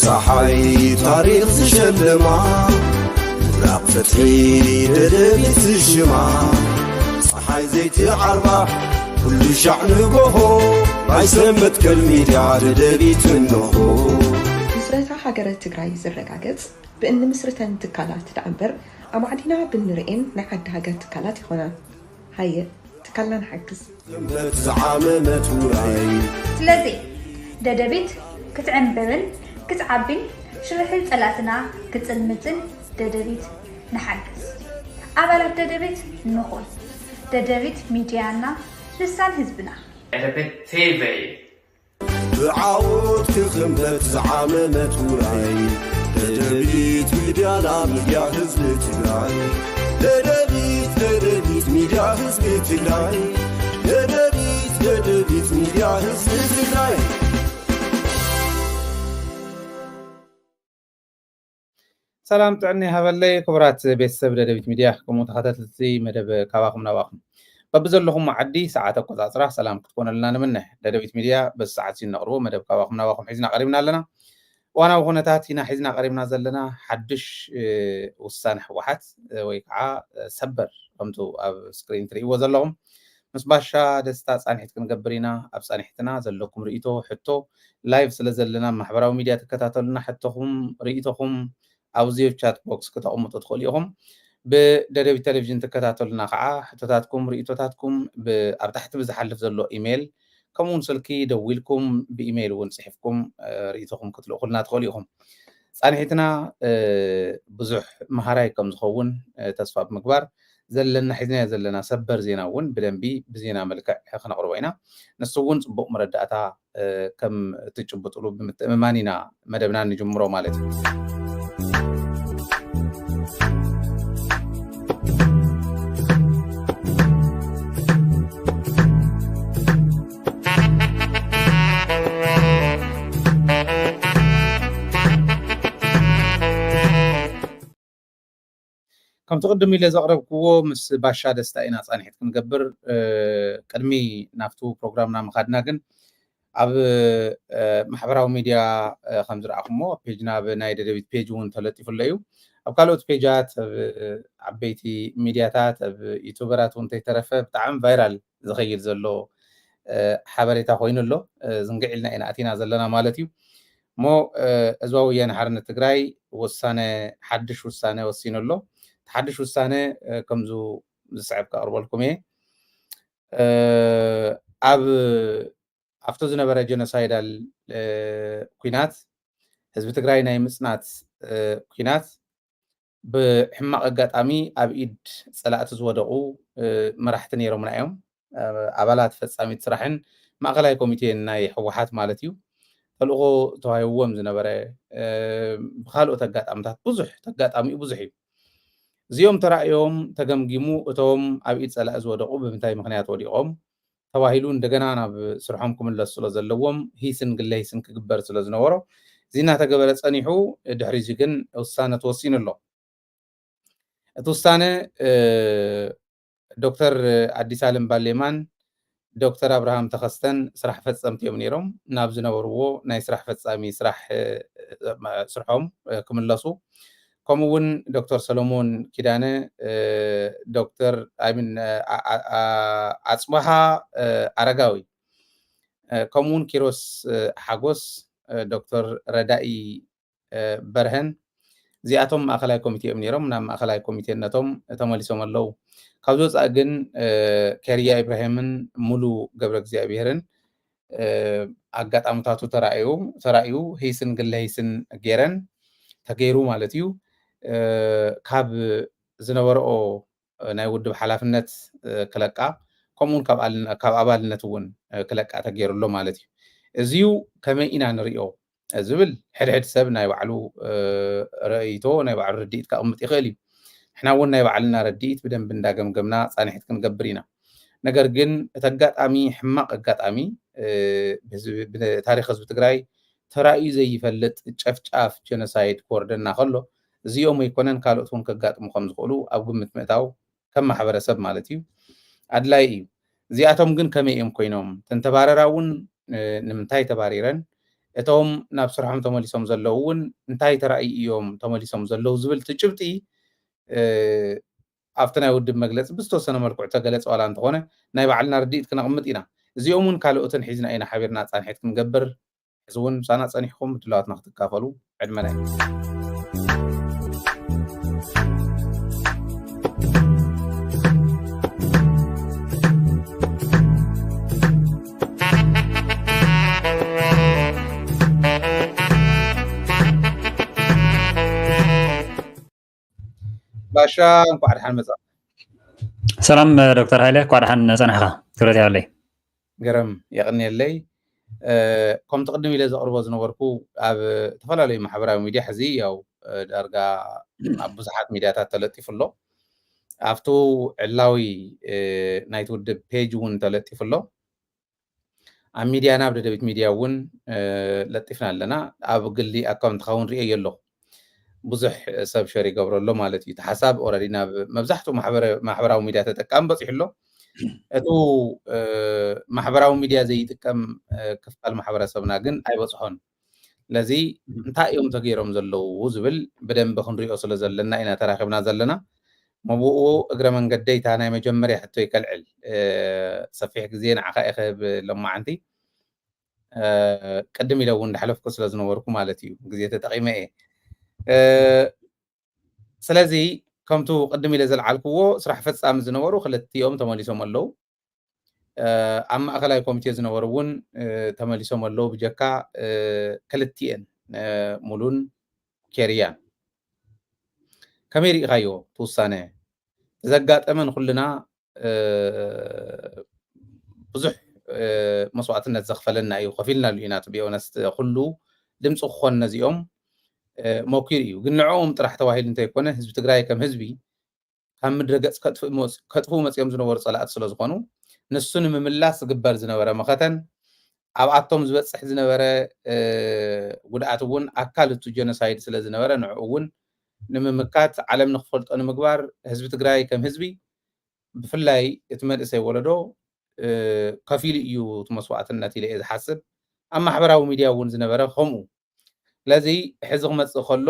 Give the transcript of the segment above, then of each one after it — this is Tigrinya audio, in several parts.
ፀሓይ ታሪኽ ዝሸልማ፣ ምብራቕ ፍትሒ ደደቢት ዝሽማ፣ ፀሓይ ዘይትዓርባ ኩሉ ሻዕ ንጎሆ፣ ማይ ሰብ መትከል ሚድያ ደደቢት እንሆ። ምስረታ ሃገረ ትግራይ ዝረጋገጽ ብእንምስርተን ትካላት ደኣ እምበር፣ ኣማዕዲና ብንርእየን ናይ ዓዲ ሃገር ትካላት ይኾና። ሃየ፣ ትካልና ንሓግዝ። እምበት ዝዓመመት ውራይ። ስለዚ ደደቢት ክትዕምብብን ክትዓቢን ሽርሒ ጸላእትና ክጽልምትን ደደቢት ንሓግዝ። ኣባላት ደደቢት ንኹን። ደደቢት ሚድያና፣ ልሳን ህዝብና። ደደቢት ቲቪ። ብዓወት ክኽንበት ዝዓመመት ውራይ። ደደቢት ሚድያና፣ ሚድያ ህዝቢ ትግራይ። ደደቢት፣ ደደቢት ሚድያ ህዝቢ ትግራይ። ደደቢት፣ ደደቢት ሚድያ ህዝቢ ትግራይ። ሰላም ጥዕና ይሃበለይ ክቡራት ቤተሰብ ደደቢት ሚድያ፣ ከምኡ ተኸታተልቲ መደብ ካባኹም ናባኹም። በብዘለኹም ዓዲ ሰዓት ኣቆጻጽራ ሰላም ክትኮነልና ንምነ። ደደቢት ሚድያ በዚ ሰዓት እዚ እነቕርቦ መደብ ካባኹም ናባኹም ሒዝና ቀሪብና ኣለና። እዋናዊ ኩነታት ኢና ሒዝና ቀሪብና ዘለና። ሓድሽ፣ እ፣ ውሳነ ህወሓት፣ እ፣ ወይ ከዓ፣ እ፣ ሰበር ከምቱ ኣብ ስክሪን ትርእይዎ ዘለኹም ምስ ባሻ ደስታ ጻንሒት ክንገብር ኢና። ኣብ ጻንሒትና ዘለኩም ርእይቶ፣ ሕቶ፣ ላይቭ ስለ ዘለና ማሕበራዊ ሚድያ ትከታተሉና፣ ሕቶኹም፣ ርእይቶኹም ኣብዚዮ ቻት ቦክስ ክተቕምጡ ትኽእሉ ኢኹም። ብደደቢት ቴሌቪዥን ትከታተሉና ከዓ ሕቶታትኩም፣ ርእይቶታትኩም ብ-፣ ኣብ ታሕቲ ብዝሓልፍ ዘሎ ኢሜይል፣ ከምኡ እውን ስልኪ ደዊልኩም ብኢሜይል እውን ጽሒፍኩም፣ እ፣ ርእይቶኹም ክትልእኹልና ትኽእሉ ኢኹም። ጻንሒትና፣ እ፣ ብዙሕ መሃራይ ከም ዝኸውን፣ እ፣ ተስፋ ብምግባር፣ ዘለና፣ ሒዝናዮ ዘለና ሰበር ዜና እውን ብደንቢ ብዜና መልክዕ ክነቕርቦ ኢና። ንሱ እውን ጽቡቕ መረዳእታ፣ እ፣ ከም እትጭብጥሉ ብምትእምማን ኢና መደብና እንጅምሮ ማለት እዩ። ከምቲ ቅድም ኢለ ዘቕረብክዎ ምስ ባሻ ደስታ ኢና ጻንሒት ክንገብር። እ፣ ቅድሚ ናብቱ ፕሮግራምና ምኻድና ግን ኣብ፣ እ፣ ማሕበራዊ ሚድያ፣ እ፣ ከም ዝረኣኹሞ ኣብ ፔጅና፣ ኣብ ናይ ደደቢት ፔጅ እውን ተለጢፉ ኣሎ እዩ። ኣብ ካልኦት ፔጃት፣ ኣብ፣ እ፣ ዓበይቲ ሚድያታት፣ ኣብ ዩቱበራት እውን እንተይተረፈ ብጣዕሚ ቫይራል ዝኸይድ ዘሎ፣ እ፣ ሓበሬታ ኮይኑ ኣሎ። እ፣ ዝንግዕ ኢልና ኢና ኣቲና ዘለና ማለት እዩ። እሞ፣ እ፣ ህዝባዊ ወያነ ሓርነት ትግራይ ውሳነ፣ ሓድሽ ውሳነ ወሲኑ ኣሎ። እቲ ሓድሽ ውሳነ፣ እ፣ ከምዙ ዝስዕብ ከቕርበልኩም እየ። እ፣ ኣብ፣ ኣብቲ ዝነበረ ጀኖሳይዳል፣ እ፣ ኲናት፣ ህዝቢ ትግራይ ናይ ምጽናት፣ እ፣ ኲናት ብሕማቕ ኣጋጣሚ ኣብ ኢድ ጸላእቲ ዝወደቑ፣ እ፣ መራሕቲ ነይሮምና እዮም። እ፣ ኣባላት ፈጻሚት ስራሕን ማእከላይ ኮሚቴን ናይ ህወሓት ማለት እዩ። ተልእኾ ተዋሂብዎም ዝነበረ፣ እ፣ ብኻልኦት ኣጋጣምታት ብዙሕ፣ ተጋጣሚኡ ብዙሕ እዩ። እዚኦም ተራእዮም፣ ተገምጊሙ፣ እቶም ኣብ ኢድ ጸላኢ ዝወደቑ ብምንታይ ምኽንያት ወዲቖም ተባሂሉ እንደገና ናብ ስርሖም ክምለሱ ስለ ዘለዎም ሂስን ግለ ሂስን ክግበር ስለ ዝነበሮ፣ እዚ እናተገበረ ጸኒሑ፣ ድሕሪ እዚ ግን ውሳነ ተወሲኑ ኣሎ። እቲ ውሳነ፣ እ፣ ዶክተር ኣዲስ ኣለም ባሌማን ዶክተር ኣብርሃም ተኸስተን ስራሕ ፈጸምቲ እዮም ነይሮም። ናብ ዝነበርዎ ናይ ስራሕ ፈጻሚ ስራሕ፣ እ፣ ስርሖም፣ እ፣ ክምለሱ፣ ከምኡ እውን ዶክተር ሰሎሞን ኪዳነ፣ እ፣ ዶክተር፣ I mean፣ እ፣ ኣ-፣ ኣ-፣ ኣ-፣ ኣጽበሃ፣ እ፣ ኣረጋዊ፣ እ፣ ከምኡ እውን ኪሮስ፣ እ፣ ሓጎስ፣ እ፣ ዶክተር ረዳኢ፣ እ፣ በርሀን፣ እዚኣቶም ማእከላይ ኮሚቴ እዮም ነይሮም። ናብ ማእከላይ ኮሚቴነቶም ተመሊሶም ኣለዉ። ካብዚ ወጻኢ ግን፣ እ፣ ኬርያ ኢብራሂምን ሙሉ ገብረ እግዚኣብሄርን፣ እ፣ ኣጋጣሚታቱ ተራእዩ፣ ተራእዩ ሂስን ግለ ሂስን ገይረን፣ ተገይሩ ማለት እዩ። እ፣ ካብ ዝነበረኦ፣ እ፣ ናይ ውድብ ሓላፍነት፣ እ፣ ክለቃ፣ ከምኡውን ካብ ኣል-፣ ካብ ኣባልነት እውን፣ እ፣ ክለቃ ተገይሩ ኣሎ ማለት እዩ። እዚዩ ከመይ ኢና ንሪኦ ዝብል ሕድሕድ ሰብ ናይ ባዕሉ፣ እ፣ ርእይቶ፣ ናይ ባዕሉ ርድኢት ከቕምጥ ይኽእል እዩ። ንሕና እውን ናይ ባዕልና ርድኢት ብደንቢ እንዳገምገምና ጻንሒት ክንገብር ኢና። ነገር ግን እቲ ኣጋጣሚ ሕማቕ ኣጋጣሚ፣ እ፣ ብህዝቢ፣ ብታሪኽ ህዝቢ ትግራይ ተራእዩ ዘይፈልጥ ጨፍጫፍ ጀኖሳይድ ክወርደና ከሎ፣ እዚኦም ኣይኮነን ካልኦት እውን ከጋጥሙ ከም ዝኽእሉ ኣብ ግምት ምእታው ከም ማሕበረሰብ ማለት እዩ ኣድላይ እዩ። እዚኣቶም ግን ከመይ እዮም ኮይኖም? እተን ተባረራ እውን፣ እ፣ ንምንታይ ተባሪረን? እቶም ናብ ስርሖም ተመሊሶም ዘለዉ እውን እንታይ ተራእዩ እዮም ተመሊሶም ዘለዉ ዝብል እቲ ጭብጢ ኣብቲ ናይ ውድብ መግለፂ ብዝተወሰነ መልክዑ ተገለፀ ዋላ እንተኾነ ናይ ባዕልና ርድኢት ክነቕምጥ ኢና። እዚኦም እውን ካልኦትን ሒዝና ኢና ሓቢርና ፃንሒት ክንገብር። ሕዚ እውን ምሳና ፀኒሕኩም ድላዋትና ክትካፈሉ ዕድመና እዩ። ባሻ እንኳዕ ደሓን መጻ። ሰላም ዶክተር ሃይለ፣ እንኳዕ ደሓን ጸናሕኻ። ክብረት ይሃበለይ። ገረም የቕንየለይ። ከምቲ ቅድም ኢለ ዘቕርቦ ዝነበርኩ ኣብ ዝተፈላለዩ ማሕበራዊ ሚድያ ሕዚ ያው ዳርጋ ኣብ ብዙሓት ሚድያታት ተለጢፉ ኣሎ። ኣብቱ ዕላዊ ናይቲ ውድብ ፔጅ እውን ተለጢፉ ኣሎ። ኣብ ሚድያና ኣብ ደደቢት ሚድያ እውን ለጢፍና ኣለና። ኣብ ግሊ ኣካውንትኻ እውን ሪኤዮ ኣለኹ። ብዙሕ ሰብ ሸር ይገብሮ ኣሎ ማለት እዩ። እቲ ሓሳብ ኦረዲ ናብ መብዛሕትኡ ማሕበራዊ ሚድያ ተጠቃሚ በፂሑ ኣሎ። እቱ ማሕበራዊ ሚድያ ዘይጥቀም ክፋል ማሕበረሰብና ግን ኣይበፅሖን። ስለዚ እንታይ እዮም ተገይሮም ዘለዉ ዝብል ብደንቢ ክንሪኦ ስለ ዘለና ኢና ተራኺብና ዘለና። መብኡ እግረ መንገደይ እታ ናይ መጀመርያ ሕቶይ ከልዕል። ሰፊሕ ግዜ ንዓኻ እየ ክህብ ሎማዓንቲ። ቅድም ኢለ እውን እንዳሕለፍኩ ስለ ዝነበርኩ ማለት እዩ፣ ግዜ ተጠቒመ እየ። ስለዚ ከምቱ ቅድም ኢለ ዘልዓልክዎ ስራሕ ፈጻሚ ዝነበሩ ክልቲኦም ተመሊሶም ኣለዉ። ኣብ ማእኸላይ ኮሚቴ ዝነበሩ እውን ተመሊሶም ኣለዉ፣ ብጀካ ክልቲኤን ሙሉን ኬርያን። ከመይ ርኢኻዮ እቲ ውሳነ? ዘጋጠመ ንኩልና ብዙሕ መስዋዕትነት ዘኽፈለና እዩ፣ ከፊልናሉ ኢና። To be honest ኩሉ ድምፂ ክኾን ነዚኦም መኪሩ እዩ። ግን ንዕኦም ጥራሕ ተባሂሉ እንተይኮነ ህዝቢ ትግራይ ከም ህዝቢ ካብ ምድረ ገፅ ከጥፍኡ መፂኦም ዝነበሩ ፀላእቲ ስለ ዝኾኑ ንሱ ንምምላስ ዝግበር ዝነበረ መኸተን ኣብኣቶም ዝበፅሕ ዝነበረ ጉድኣት እውን ኣካል እቱ ጀኖሳይድ ስለ ዝነበረ ንዕኡ እውን ንምምካት ዓለም ንክፈልጦ ንምግባር ህዝቢ ትግራይ ከም ህዝቢ ብፍላይ እቲ መንእሰይ ወለዶ ከፊሉ እዩ እቲ መስዋዕትነት ኢለ እየ ዝሓስብ። ኣብ ማሕበራዊ ሚድያ እውን ዝነበረ ከምኡ። ስለዚ ሕዚ ክመፅእ ከሎ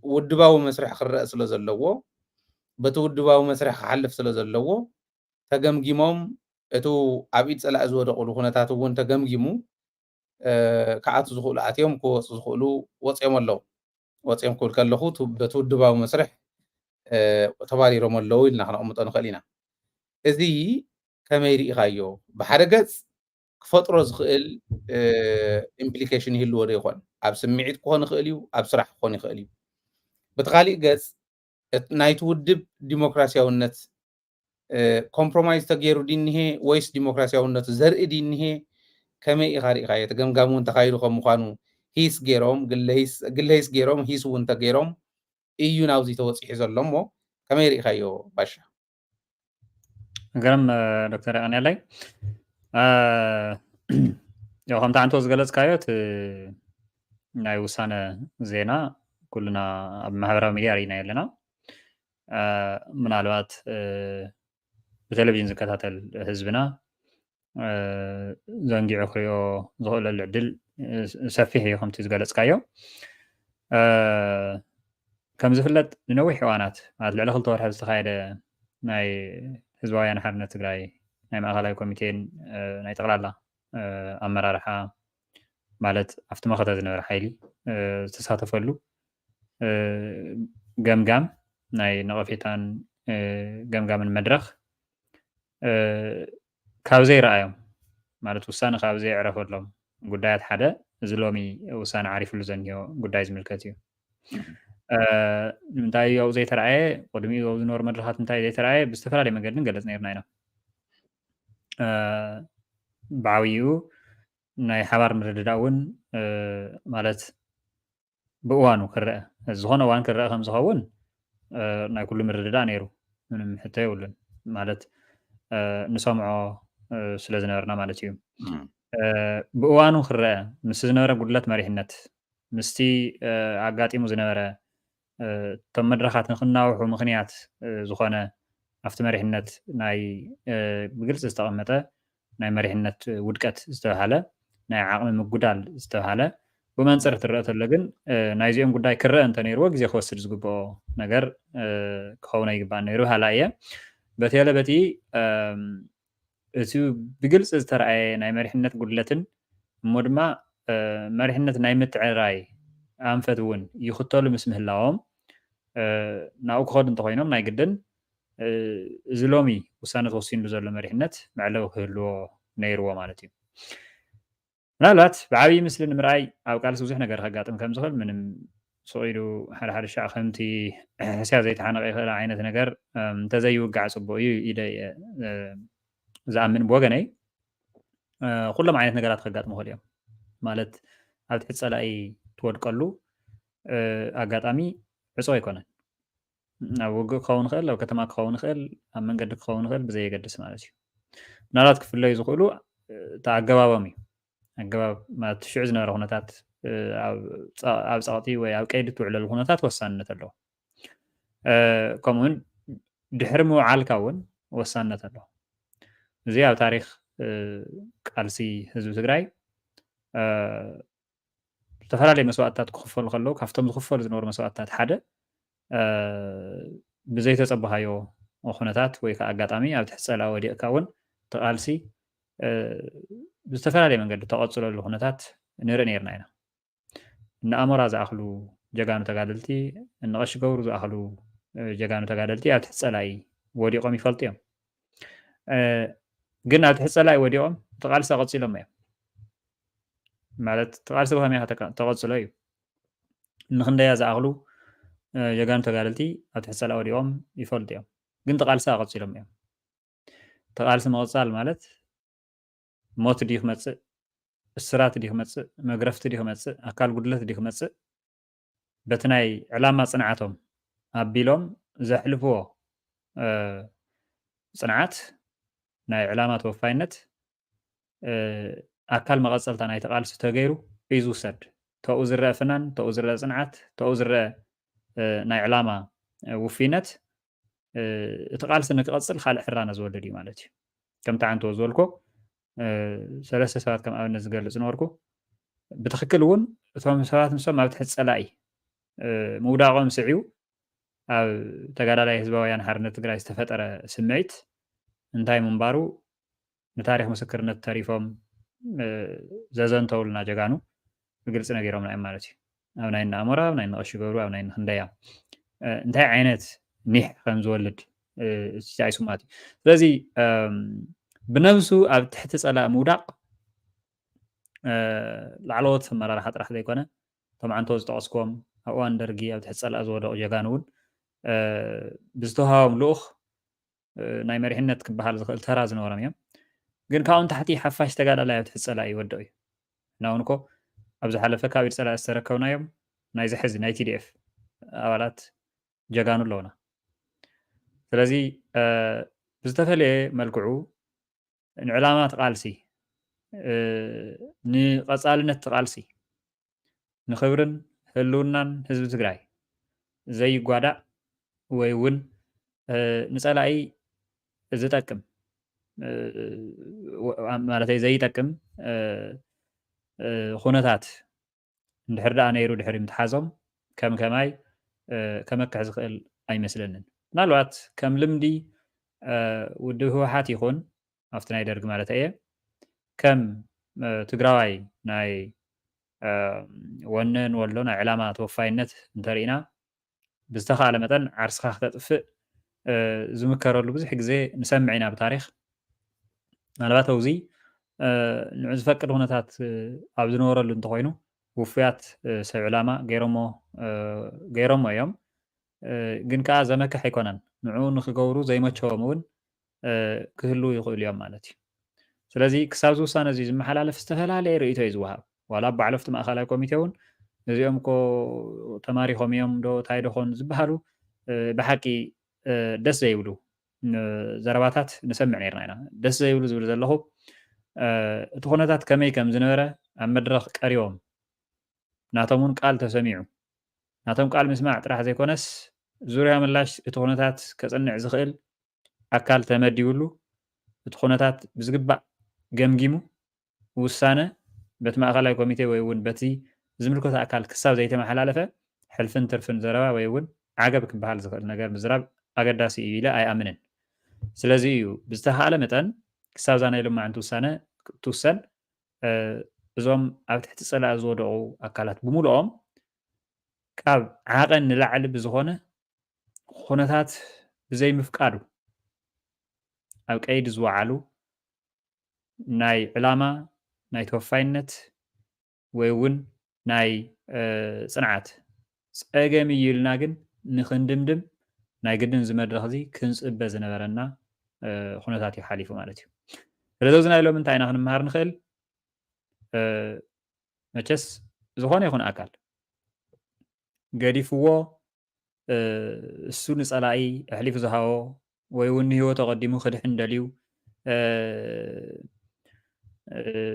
ውድባዊ መስርሕ ክረአ ስለ ዘለዎ በቲ ውድባዊ መስርሕ ክሓልፍ ስለ ዘለዎ ተገምጊሞም እቱ ኣብ ኢድ ፀላኢ ዝወደቑሉ ኩነታት እውን ተገምጊሙ ክኣቱ ዝኽእሉ ኣትዮም ክወፁ ዝኽእሉ ወፅዮም ኣለዉ። ወፅዮም ክብል ከለኹ በቲ ውድባዊ መስርሕ ተባሪሮም ኣለዉ ኢልና ክነቕምጦ ንኽእል ኢና። እዚ ከመይ ርኢኻዮ? ብሓደ ገፅ ክፈጥሮ ዝኽእል ኢምፕሊኬሽን ይህልዎ ዶ ይኾን? ኣብ ስምዒት ክኾን ይኽእል እዩ፣ ኣብ ስራሕ ክኾን ይኽእል እዩ። በቲ ካሊእ ገፅ ናይቲ ውድብ ዲሞክራሲያውነት ኮምፕሮማይዝ ተገይሩ ድኒሄ ወይስ ዲሞክራሲያውነቱ ዘርኢ ድኒሄ? ከመይ ኢኻ ርኢኻዮ? እቲ ገምጋም እውን ተኻይዱ ከም ምዃኑ ሂስ ገይሮም ግለ ሂስ ገይሮም ሂስ እውን ተገይሮም እዩ ናብዚ ተወፂሑ ዘሎ እሞ ከመይ ርኢኻዮ ባሻ? ገረም ዶክተር የቐንየለይ። ያው ከምቲ ኣንቶ ዝገለፅካዮ እቲ ናይ ውሳነ ዜና ኩልና ኣብ ማሕበራዊ ሚድያ ርኢናዮ ኣለና። ምናልባት ብቴሌቪዥን ዝከታተል ህዝብና ዘንጊዑ ክሪኦ ዝኽእለሉ ዕድል ሰፊሕ እዩ። ከምቲ ዝገለፅካዮ ከም ዝፍለጥ ንነዊሕ እዋናት ማለት ልዕሊ ክልተ ወርሒ ዝተኻየደ ናይ ህዝባውያን ሓርነት ትግራይ ናይ ማእኸላይ ኮሚቴን ናይ ጠቕላላ ኣመራርሓ ማለት ኣብቲ መኸተ ዝነበረ ሓይሊ ዝተሳተፈሉ ገምጋም ናይ ነቐፌታን ገምጋምን መድረኽ ካብ ዘይረኣዮም ማለት ውሳነ ካብ ዘየዕረፈሎም ጉዳያት ሓደ እዚ ሎሚ ውሳነ ዓሪፍሉ ዘኒሆ ጉዳይ ዝምልከት እዩ። ንምንታይ ኣብኡ ዘይተረኣየ? ቅድሚኡ ኣብ ዝነበሩ መድረኻት እንታይ ዘይተረኣየ ብዝተፈላለየ መንገዲ ንገለፅ ነርና ኢና። ብዓብይኡ ናይ ሓባር ምርድዳእ እውን ማለት ብእዋኑ ክረአ ዝኾነ እዋን ክረአ ከም ዝኸውን ናይ ኩሉ ምርድዳእ ነይሩ፣ ምንም ሕቶ የብሉን። ማለት ንሰምዖ ስለ ዝነበርና ማለት እዩ። ብእዋኑ ክረአ ምስ ዝነበረ ጉድለት መሪሕነት ምስቲ ኣጋጢሙ ዝነበረ እቶም መድረኻት ንክናውሑ ምኽንያት ዝኾነ ኣብቲ መሪሕነት ናይ ብግልፂ ዝተቐመጠ ናይ መሪሕነት ውድቀት ዝተባሃለ ናይ ዓቕሚ ምጉዳል ዝተባሃለ ብመንፅር ትረአ ተሎ ግን ናይዚኦም ጉዳይ ክረአ እንተነይርዎ ግዜ ክወስድ ዝግብኦ ነገር ክኸውን ኣይግባእ ነይሩ በሃላ እየ። በተለ በቲ እቲ ብግልፂ ዝተረኣየ ናይ መሪሕነት ጉድለትን እሞ ድማ መሪሕነት ናይ ምትዕራይ ኣንፈት እውን ይኽተሉ ምስ ምህላዎም ናብኡ ክኸዱ እንተኮይኖም ናይ ግድን እዚ ሎሚ ውሳነ ተወሲንሉ ዘሎ መሪሕነት መዕለዊ ክህልዎ ነይርዎ ማለት እዩ። ምናልባት ብዓብዪ ምስሊ ንምርኣይ ኣብ ቃልሲ ብዙሕ ነገር ከጋጥም ከም ዝኽእል ምንም ስቕ ኢሉ ሓደ ሓደ ሻዕ ከምቲ ሕስያ ዘይተሓነቐ ይኽእል ዓይነት ነገር እንተዘይውጋዕ ፅቡቕ እዩ ኢለ እየ ዝኣምን ብወገነይ። ኩሎም ዓይነት ነገራት ከጋጥሙ ይኽእሉ እዮም ማለት ኣብ ትሕቲ ፀላኢ ትወድቀሉ ኣጋጣሚ ዕፁብ ኣይኮነን። ኣብ ውግእ ክኸውን ይኽእል፣ ኣብ ከተማ ክኸውን ይኽእል፣ ኣብ መንገዲ ክኸውን ይኽእል ብዘየገድስ ማለት እዩ። ምናልባት ክፍለዩ ዝኽእሉ እቲ ኣገባቦም እዩ። ኣገባብ ማለት ሽዑ ዝነበረ ኩነታት ኣብ ፀቕጢ ወይ ኣብ ቀይዲ ትውዕለሉ ኩነታት ወሳንነት ኣለዎ። ከምኡውን ድሕሪ ምውዓልካ እውን ወሳንነት ኣለዎ። እዚ ኣብ ታሪክ ቃልሲ ህዝቢ ትግራይ ዝተፈላለዩ መስዋእትታት ክኽፈሉ ከለዉ ካብቶም ዝኽፈሉ ዝነበሩ መስዋእትታት ሓደ ብዘይተፀበኻዮ ኩነታት ወይ ከዓ ኣጋጣሚ ኣብ ትሕቲ ፀላኢ ወዲቕካ እውን እቲ ቃልሲ ብዝተፈላለየ መንገዲ ተቐፅለሉ ኩነታት ንርኢ ነርና ኢና። እነ ኣሞራ ዝኣኽሉ ጀጋኑ ተጋደልቲ እነ ቀሺ ገብሩ ዝኣኽሉ ጀጋኑ ተጋደልቲ ኣብ ትሕቲ ፀላኢ ወዲቖም ይፈልጡ እዮም። ግን ኣብ ትሕቲ ፀላኢ ወዲቖም እቲ ቃልሲ ኣቐፂሎም እዮም። ማለት እቲ ቃልሲ ብኸመይ ተቐፅሎ እዩ። ንክንደያ ዝኣኽሉ ጀጋኑ ተጋደልቲ ኣብ ትሕቲ ፀላኢ ወዲቖም ይፈልጡ እዮም። ግን እቲ ቃልሲ ኣቐፂሎም እዮም። እቲ ቃልሲ ምቕፃል ማለት ሞት ድዩ ክመፅእ፣ እስራት ድዩ ክመፅእ፣ መግረፍቲ ድዩ ክመፅእ፣ ኣካል ጉድለት ድዩ ክመፅእ በቲ ናይ ዕላማ ፅንዓቶም ኣቢሎም ዘሕልፍዎ ፅንዓት ናይ ዕላማ ተወፋይነት ኣካል መቐፀልታ ናይቲ ቃልሲ ተገይሩ እዩ ዝውሰድ። ተኡ ዝረአ ፍናን፣ ተኡ ዝረአ ፅንዓት፣ ተኡ ዝረአ ናይ ዕላማ ውፍይነት እቲ ቃልሲ ንክቐፅል ካልእ ሕራነ ዝወልድ እዩ ማለት እዩ። ከምቲ ዓንቶ ዝበልኮ ሰለስተ ሰባት ከም ኣብነት ዝገልፅ ነበርኩ። ብትክክል እውን እቶም ሰባት ንሶም ኣብ ትሕቲ ፀላኢ ምውዳቖም ስዒቡ ኣብ ተጋዳላይ ህዝባውያን ሓርነት ትግራይ ዝተፈጠረ ስምዒት እንታይ ምንባሩ ንታሪክ ምስክርነት ተሪፎም ዘዘንተውልና ጀጋኑ ብግልፂ ነጊሮምና እዮም ማለት እዩ። ኣብ ናይ እነ ኣሞራ፣ ኣብ ናይ እነ ቀሺ ገብሩ፣ ኣብ ናይ እነ ክንደያ እንታይ ዓይነት ኒሕ ከም ዝወልድ እቲ ኣይስማት እዩ። ስለዚ ብነብሱ ኣብ ትሕቲ ፀላእ ምውዳቕ ላዕለዎት ኣመራርሓ ጥራሕ ዘይኮነ እቶም ዓንቶ ዝጠቐስክዎም ኣብ እዋን ደርጊ ኣብ ትሕቲ ፀላእ ዝወደቑ ጀጋኑ እውን ብዝተዋሃቦም ልኡኽ ናይ መሪሕነት ክበሃል ዝኽእል ተራ ዝነበሮም እዮም። ግን ካብኦም ታሕቲ ሓፋሽ ተጋዳላይ ኣብ ትሕቲ ፀላኢ ይወድቕ እዩ። እና እውን እኮ ኣብ ዝሓለፈ ካብ ኢድ ፀላኢ ዝተረከብናዮም ናይ ዝሕዚ ናይ ቲ ዲ ኤፍ ኣባላት ጀጋኑ ኣለውና። ስለዚ ብዝተፈለየ መልክዑ ንዕላማ እቲ ቃልሲ ንቐፃልነት እቲ ቃልሲ ንኽብርን ህልውናን ህዝቢ ትግራይ ዘይጓዳእ ወይ እውን ንፀላኢ ዝጠቅም ማለት ዘይጠቅም ኩነታት እንድሕር ደኣ ነይሩ ድሕሪ ምትሓዞም ከም ከማይ ከመክሕ ዝኽእል ኣይመስለንን። ምናልባት ከም ልምዲ ውድብ ህወሓት ይኹን ኣብቲ ናይ ደርግ ማለት እየ ከም ትግራዋይ ናይ ወነ ንወሎ ናይ ዕላማ ተወፋይነት እንተርኢና ብዝተኻለ መጠን ዓርስኻ ክተጥፍእ ዝምከረሉ ብዙሕ ግዜ ንሰምዕ ኢና ብታሪክ። ምናልባት ኣብዚ ንዑ ዝፈቅድ ኩነታት ኣብ ዝነበረሉ እንተኮይኑ ውፉያት ሰብ ዕላማ ገይሮሞ እዮም። ግን ከዓ ዘመክሕ ኣይኮነን። ንዑ ንክገብሩ ዘይመቸዎም እውን ክህልዉ ይኽእሉ እዮም ማለት እዩ። ስለዚ ክሳብ እዚ ውሳነ እዚ ዝመሓላለፍ ዝተፈላለየ ርእይቶ እዩ ዝወሃብ። ዋላ ባዕሎ ኣብቲ ማእኸላይ ኮሚቴ እውን እዚኦም እኮ ተማሪኾም እዮም ዶ እንታይ ዶ ኾን ዝበሃሉ ብሓቂ ደስ ዘይብሉ ዘረባታት ንሰምዕ ነርና ኢና። ደስ ዘይብሉ ዝብል ዘለኹ እቲ ኩነታት ከመይ ከም ዝነበረ ኣብ መድረኽ ቀሪቦም ናቶም እውን ቃል ተሰሚዑ ናቶም ቃል ምስማዕ ጥራሕ ዘይኮነስ ዙርያ ምላሽ እቲ ኩነታት ከፅንዕ ዝኽእል ኣካል ተመዲቡሉ እቲ ኩነታት ብዝግባእ ገምጊሙ ውሳነ በቲ ማእኸላይ ኮሚቴ ወይ እውን በቲ ዝምልከቶ ኣካል ክሳብ ዘይተመሓላለፈ ሕልፍን ትርፍን ዘረባ ወይ እውን ዓገብ ክበሃል ዝኽእል ነገር ምዝራብ ኣገዳሲ እዩ ኢለ ኣይኣምንን። ስለዚ እዩ ብዝተኻእለ መጠን ክሳብ እዛ ናይ ሎማዓንቲ ውሳነ ክትውሰን እዞም ኣብ ትሕቲ ፀላኢ ዝወደቑ ኣካላት ብምሉኦም ካብ ዓቐን ንላዕሊ ብዝኾነ ኩነታት ብዘይምፍቃዱ ኣብ ቀይዲ ዝወዓሉ ናይ ዕላማ ናይ ተወፋይነት ወይ እውን ናይ ፅንዓት ፀገም እዩ ኢልና ግን ንክንድምድም ናይ ግድን እዚ መድረኽ እዚ ክንፅበ ዝነበረና ኩነታት እዩ ሓሊፉ ማለት እዩ። ስለዚ ኣብዚ ናይ ሎሚ እንታይ ኢና ክንመሃር ንኽእል? መቸስ ዝኾነ ይኹን ኣካል ገዲፍዎ እሱ ንፀላኢ ኣሕሊፉ ዝሃቦ ወይ እውን ንህይወቱ ኣቐዲሙ ክድሕን ደልዩ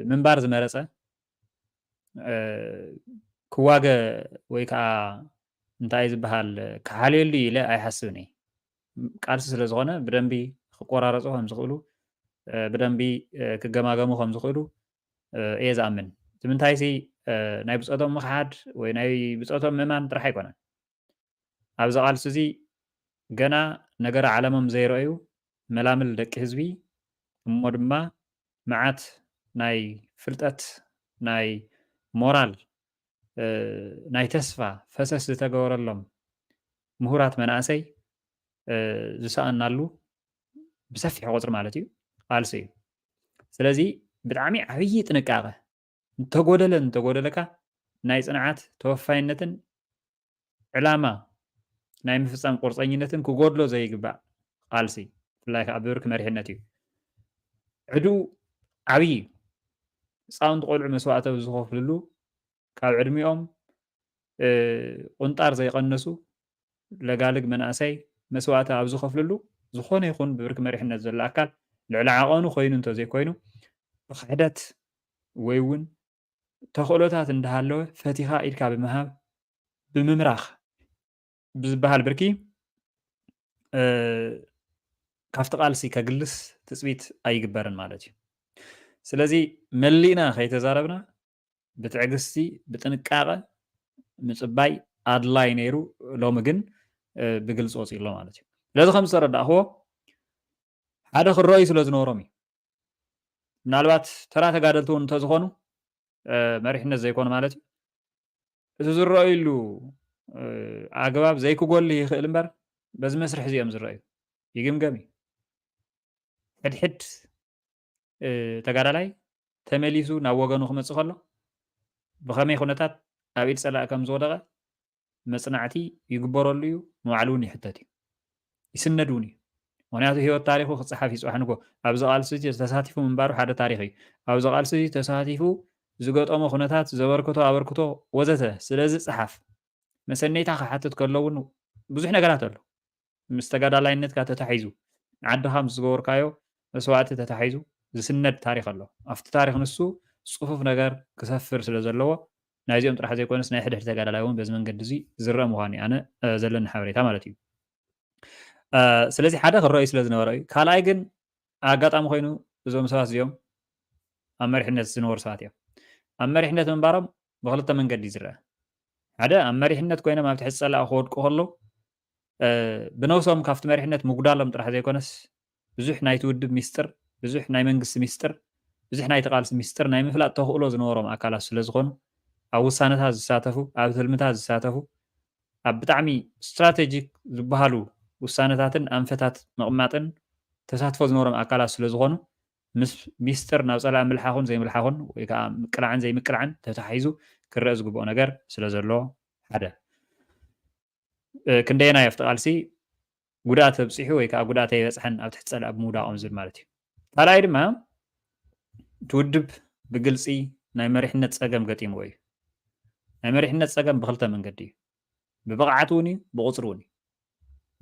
ምንባር ዝመረፀ ክዋገ ወይ ከዓ እንታይ ዝበሃል ክሓልየሉ ኢለ ኣይሓስብን እየ። ቃልሲ ስለ ዝኾነ ብደንቢ ክቆራረፁ ከም ዝኽእሉ ብደንቢ ክገማገሙ ከም ዝኽእሉ እየ ዝኣምን። እቲ ምንታይሲ ናይ ብፆቶም ምኽሓድ ወይ ናይ ብፆቶም ምእማን ጥራሕ ኣይኮነን። ኣብዚ ቃልሲ እዚ ገና ነገረ ዓለሞም ዘይረኣዩ መላምል ደቂ ህዝቢ እሞ ድማ መዓት ናይ ፍልጠት ናይ ሞራል ናይ ተስፋ ፈሰስ ዝተገበረሎም ምሁራት መናእሰይ ዝሰኣናሉ ብሰፊሕ ቁፅሪ ማለት እዩ ቃልሲ እዩ። ስለዚ ብጣዕሚ ዓብዪ ጥንቃቐ እንተጎደለ እንተጎደለካ ናይ ፅንዓት ተወፋይነትን ዕላማ ናይ ምፍፃም ቁርፀኝነትን ክጎድሎ ዘይግባእ ቃልሲ ብፍላይ ከዓ ብብርኪ መሪሕነት እዩ። ዕድኡ ዓብዪ እዩ። ህፃውንቲ ቆልዑ መስዋእቲ ኣብ ዝኸፍልሉ ካብ ዕድሚኦም ቁንጣር ዘይቐነሱ ለጋልግ መናእሰይ መስዋእቲ ኣብ ዝኸፍልሉ ዝኾነ ይኹን ብብርኪ መሪሕነት ዘሎ ኣካል ልዕሊ ዓቐኑ ኮይኑ እንተዘይኮይኑ ብክሕደት ወይ እውን ተኽእሎታት እንዳሃለወ ፈቲኻ ኢድካ ብምሃብ ብምምራኽ ብዝበሃል ብርኪ ካብቲ ቃልሲ ከግልስ ትፅቢት ኣይግበርን ማለት እዩ። ስለዚ መሊእና ከይተዛረብና ብትዕግስቲ ብጥንቃቐ ምፅባይ ኣድላይ ነይሩ። ሎሚ ግን ብግልፂ ወፂኡ ኣሎ ማለት እዩ። ስለዚ ከም ዝተረዳእኽዎ ሓደ ክረኣዩ ስለ ዝነበሮም እዩ። ምናልባት ተራ ተጋደልቲ እውን እንተዝኾኑ መሪሕነት ዘይኮኑ ማለት እዩ። እቲ ዝረኣዩሉ ኣግባብ ዘይክጎልህ ይኽእል እምበር በዚ መስርሕ እዚኦም ዝረኣዩ ይግምገም እዩ። ሕድሕድ ተጋዳላይ ተመሊሱ ናብ ወገኑ ክመፅእ ከሎ ብኸመይ ኩነታት ኣብ ኢድ ፀላኢ ከም ዝወደቐ መፅናዕቲ ይግበረሉ እዩ። ንባዕሉ እውን ይሕተት እዩ፣ ይስነድ እውን እዩ። ምክንያቱ ህይወት ታሪኹ ክፀሓፍ እዩ። ፅባሕ ንጎ ኣብዚ ቃልሲ እዚ ተሳቲፉ ምንባሩ ሓደ ታሪኽ እዩ። ኣብዚ ቃልሲ እዚ ተሳቲፉ ዝገጠሞ ኩነታት፣ ዘበርክቶ ኣበርክቶ ወዘተ ስለ ዝፀሓፍ መሰነይታ ክሓትት ከሎ እውን ብዙሕ ነገራት ኣሎ። ምስ ተጋዳላይነትካ ተታሒዙ ንዓድኻ ምስ ዝገበርካዮ መስዋእቲ ተታሒዙ ዝስነድ ታሪኽ ኣሎ። ኣብቲ ታሪኽ ንሱ ፅፉፍ ነገር ክሰፍር ስለ ዘለዎ ናይዚኦም ጥራሕ ዘይኮነስ ናይ ሕድሕድ ተጋዳላይ እውን በዚ መንገዲ እዚ ዝረአ ምዃኑ እዩ ኣነ ዘለኒ ሓበሬታ ማለት እዩ። ስለዚ ሓደ ክረኣዩ ስለ ዝነበረ እዩ። ካልኣይ ግን ኣጋጣሚ ኮይኑ እዞም ሰባት እዚኦም ኣብ መሪሕነት ዝነበሩ ሰባት እዮም። ኣብ መሪሕነት ምንባሮም ብክልተ መንገዲ እዩ ዝረአ። ሓደ ኣብ መሪሕነት ኮይኖም ኣብ ትሕቲ ፀላኢ ክወድቁ ከለዉ ብነብሶም ካብቲ መሪሕነት ምጉዳሎም ጥራሕ ዘይኮነስ ብዙሕ ናይቲ ውድብ ሚስጥር፣ ብዙሕ ናይ መንግስቲ ሚስጥር፣ ብዙሕ ናይቲ ቃልሲ ሚስጥር ናይ ምፍላጥ ተኽእሎ ዝነበሮም ኣካላት ስለ ዝኾኑ ኣብ ውሳነታት ዝሳተፉ፣ ኣብ ትልምታት ዝሳተፉ፣ ኣብ ብጣዕሚ ስትራቴጂክ ዝበሃሉ ውሳነታትን ኣንፈታት ምቕማጥን ተሳትፎ ዝነበሮም ኣካላት ስለ ዝኾኑ ምስ ሚስጥር ናብ ፀላኢ ምልሓኹን ዘይምልሓኹን ወይ ከዓ ምቅላዕን ዘይምቅላዕን ተታሒዙ ክረአ ዝግብኦ ነገር ስለ ዘሎ ሓደ ክንደየናይ ኣብቲ ቃልሲ ጉድኣት ኣብፂሑ ወይ ከዓ ጉድኣት ኣይበፅሐን ኣብ ትሕቲ ፀላኢ ብምውዳቖም ዝብል ማለት እዩ። ካልኣይ ድማ እቲ ውድብ ብግልፂ ናይ መሪሕነት ፀገም ገጢምዎ እዩ። ናይ መሪሕነት ፀገም ብክልተ መንገዲ እዩ። ብብቕዓት እውን እዩ፣ ብቁፅሪ እውን እዩ።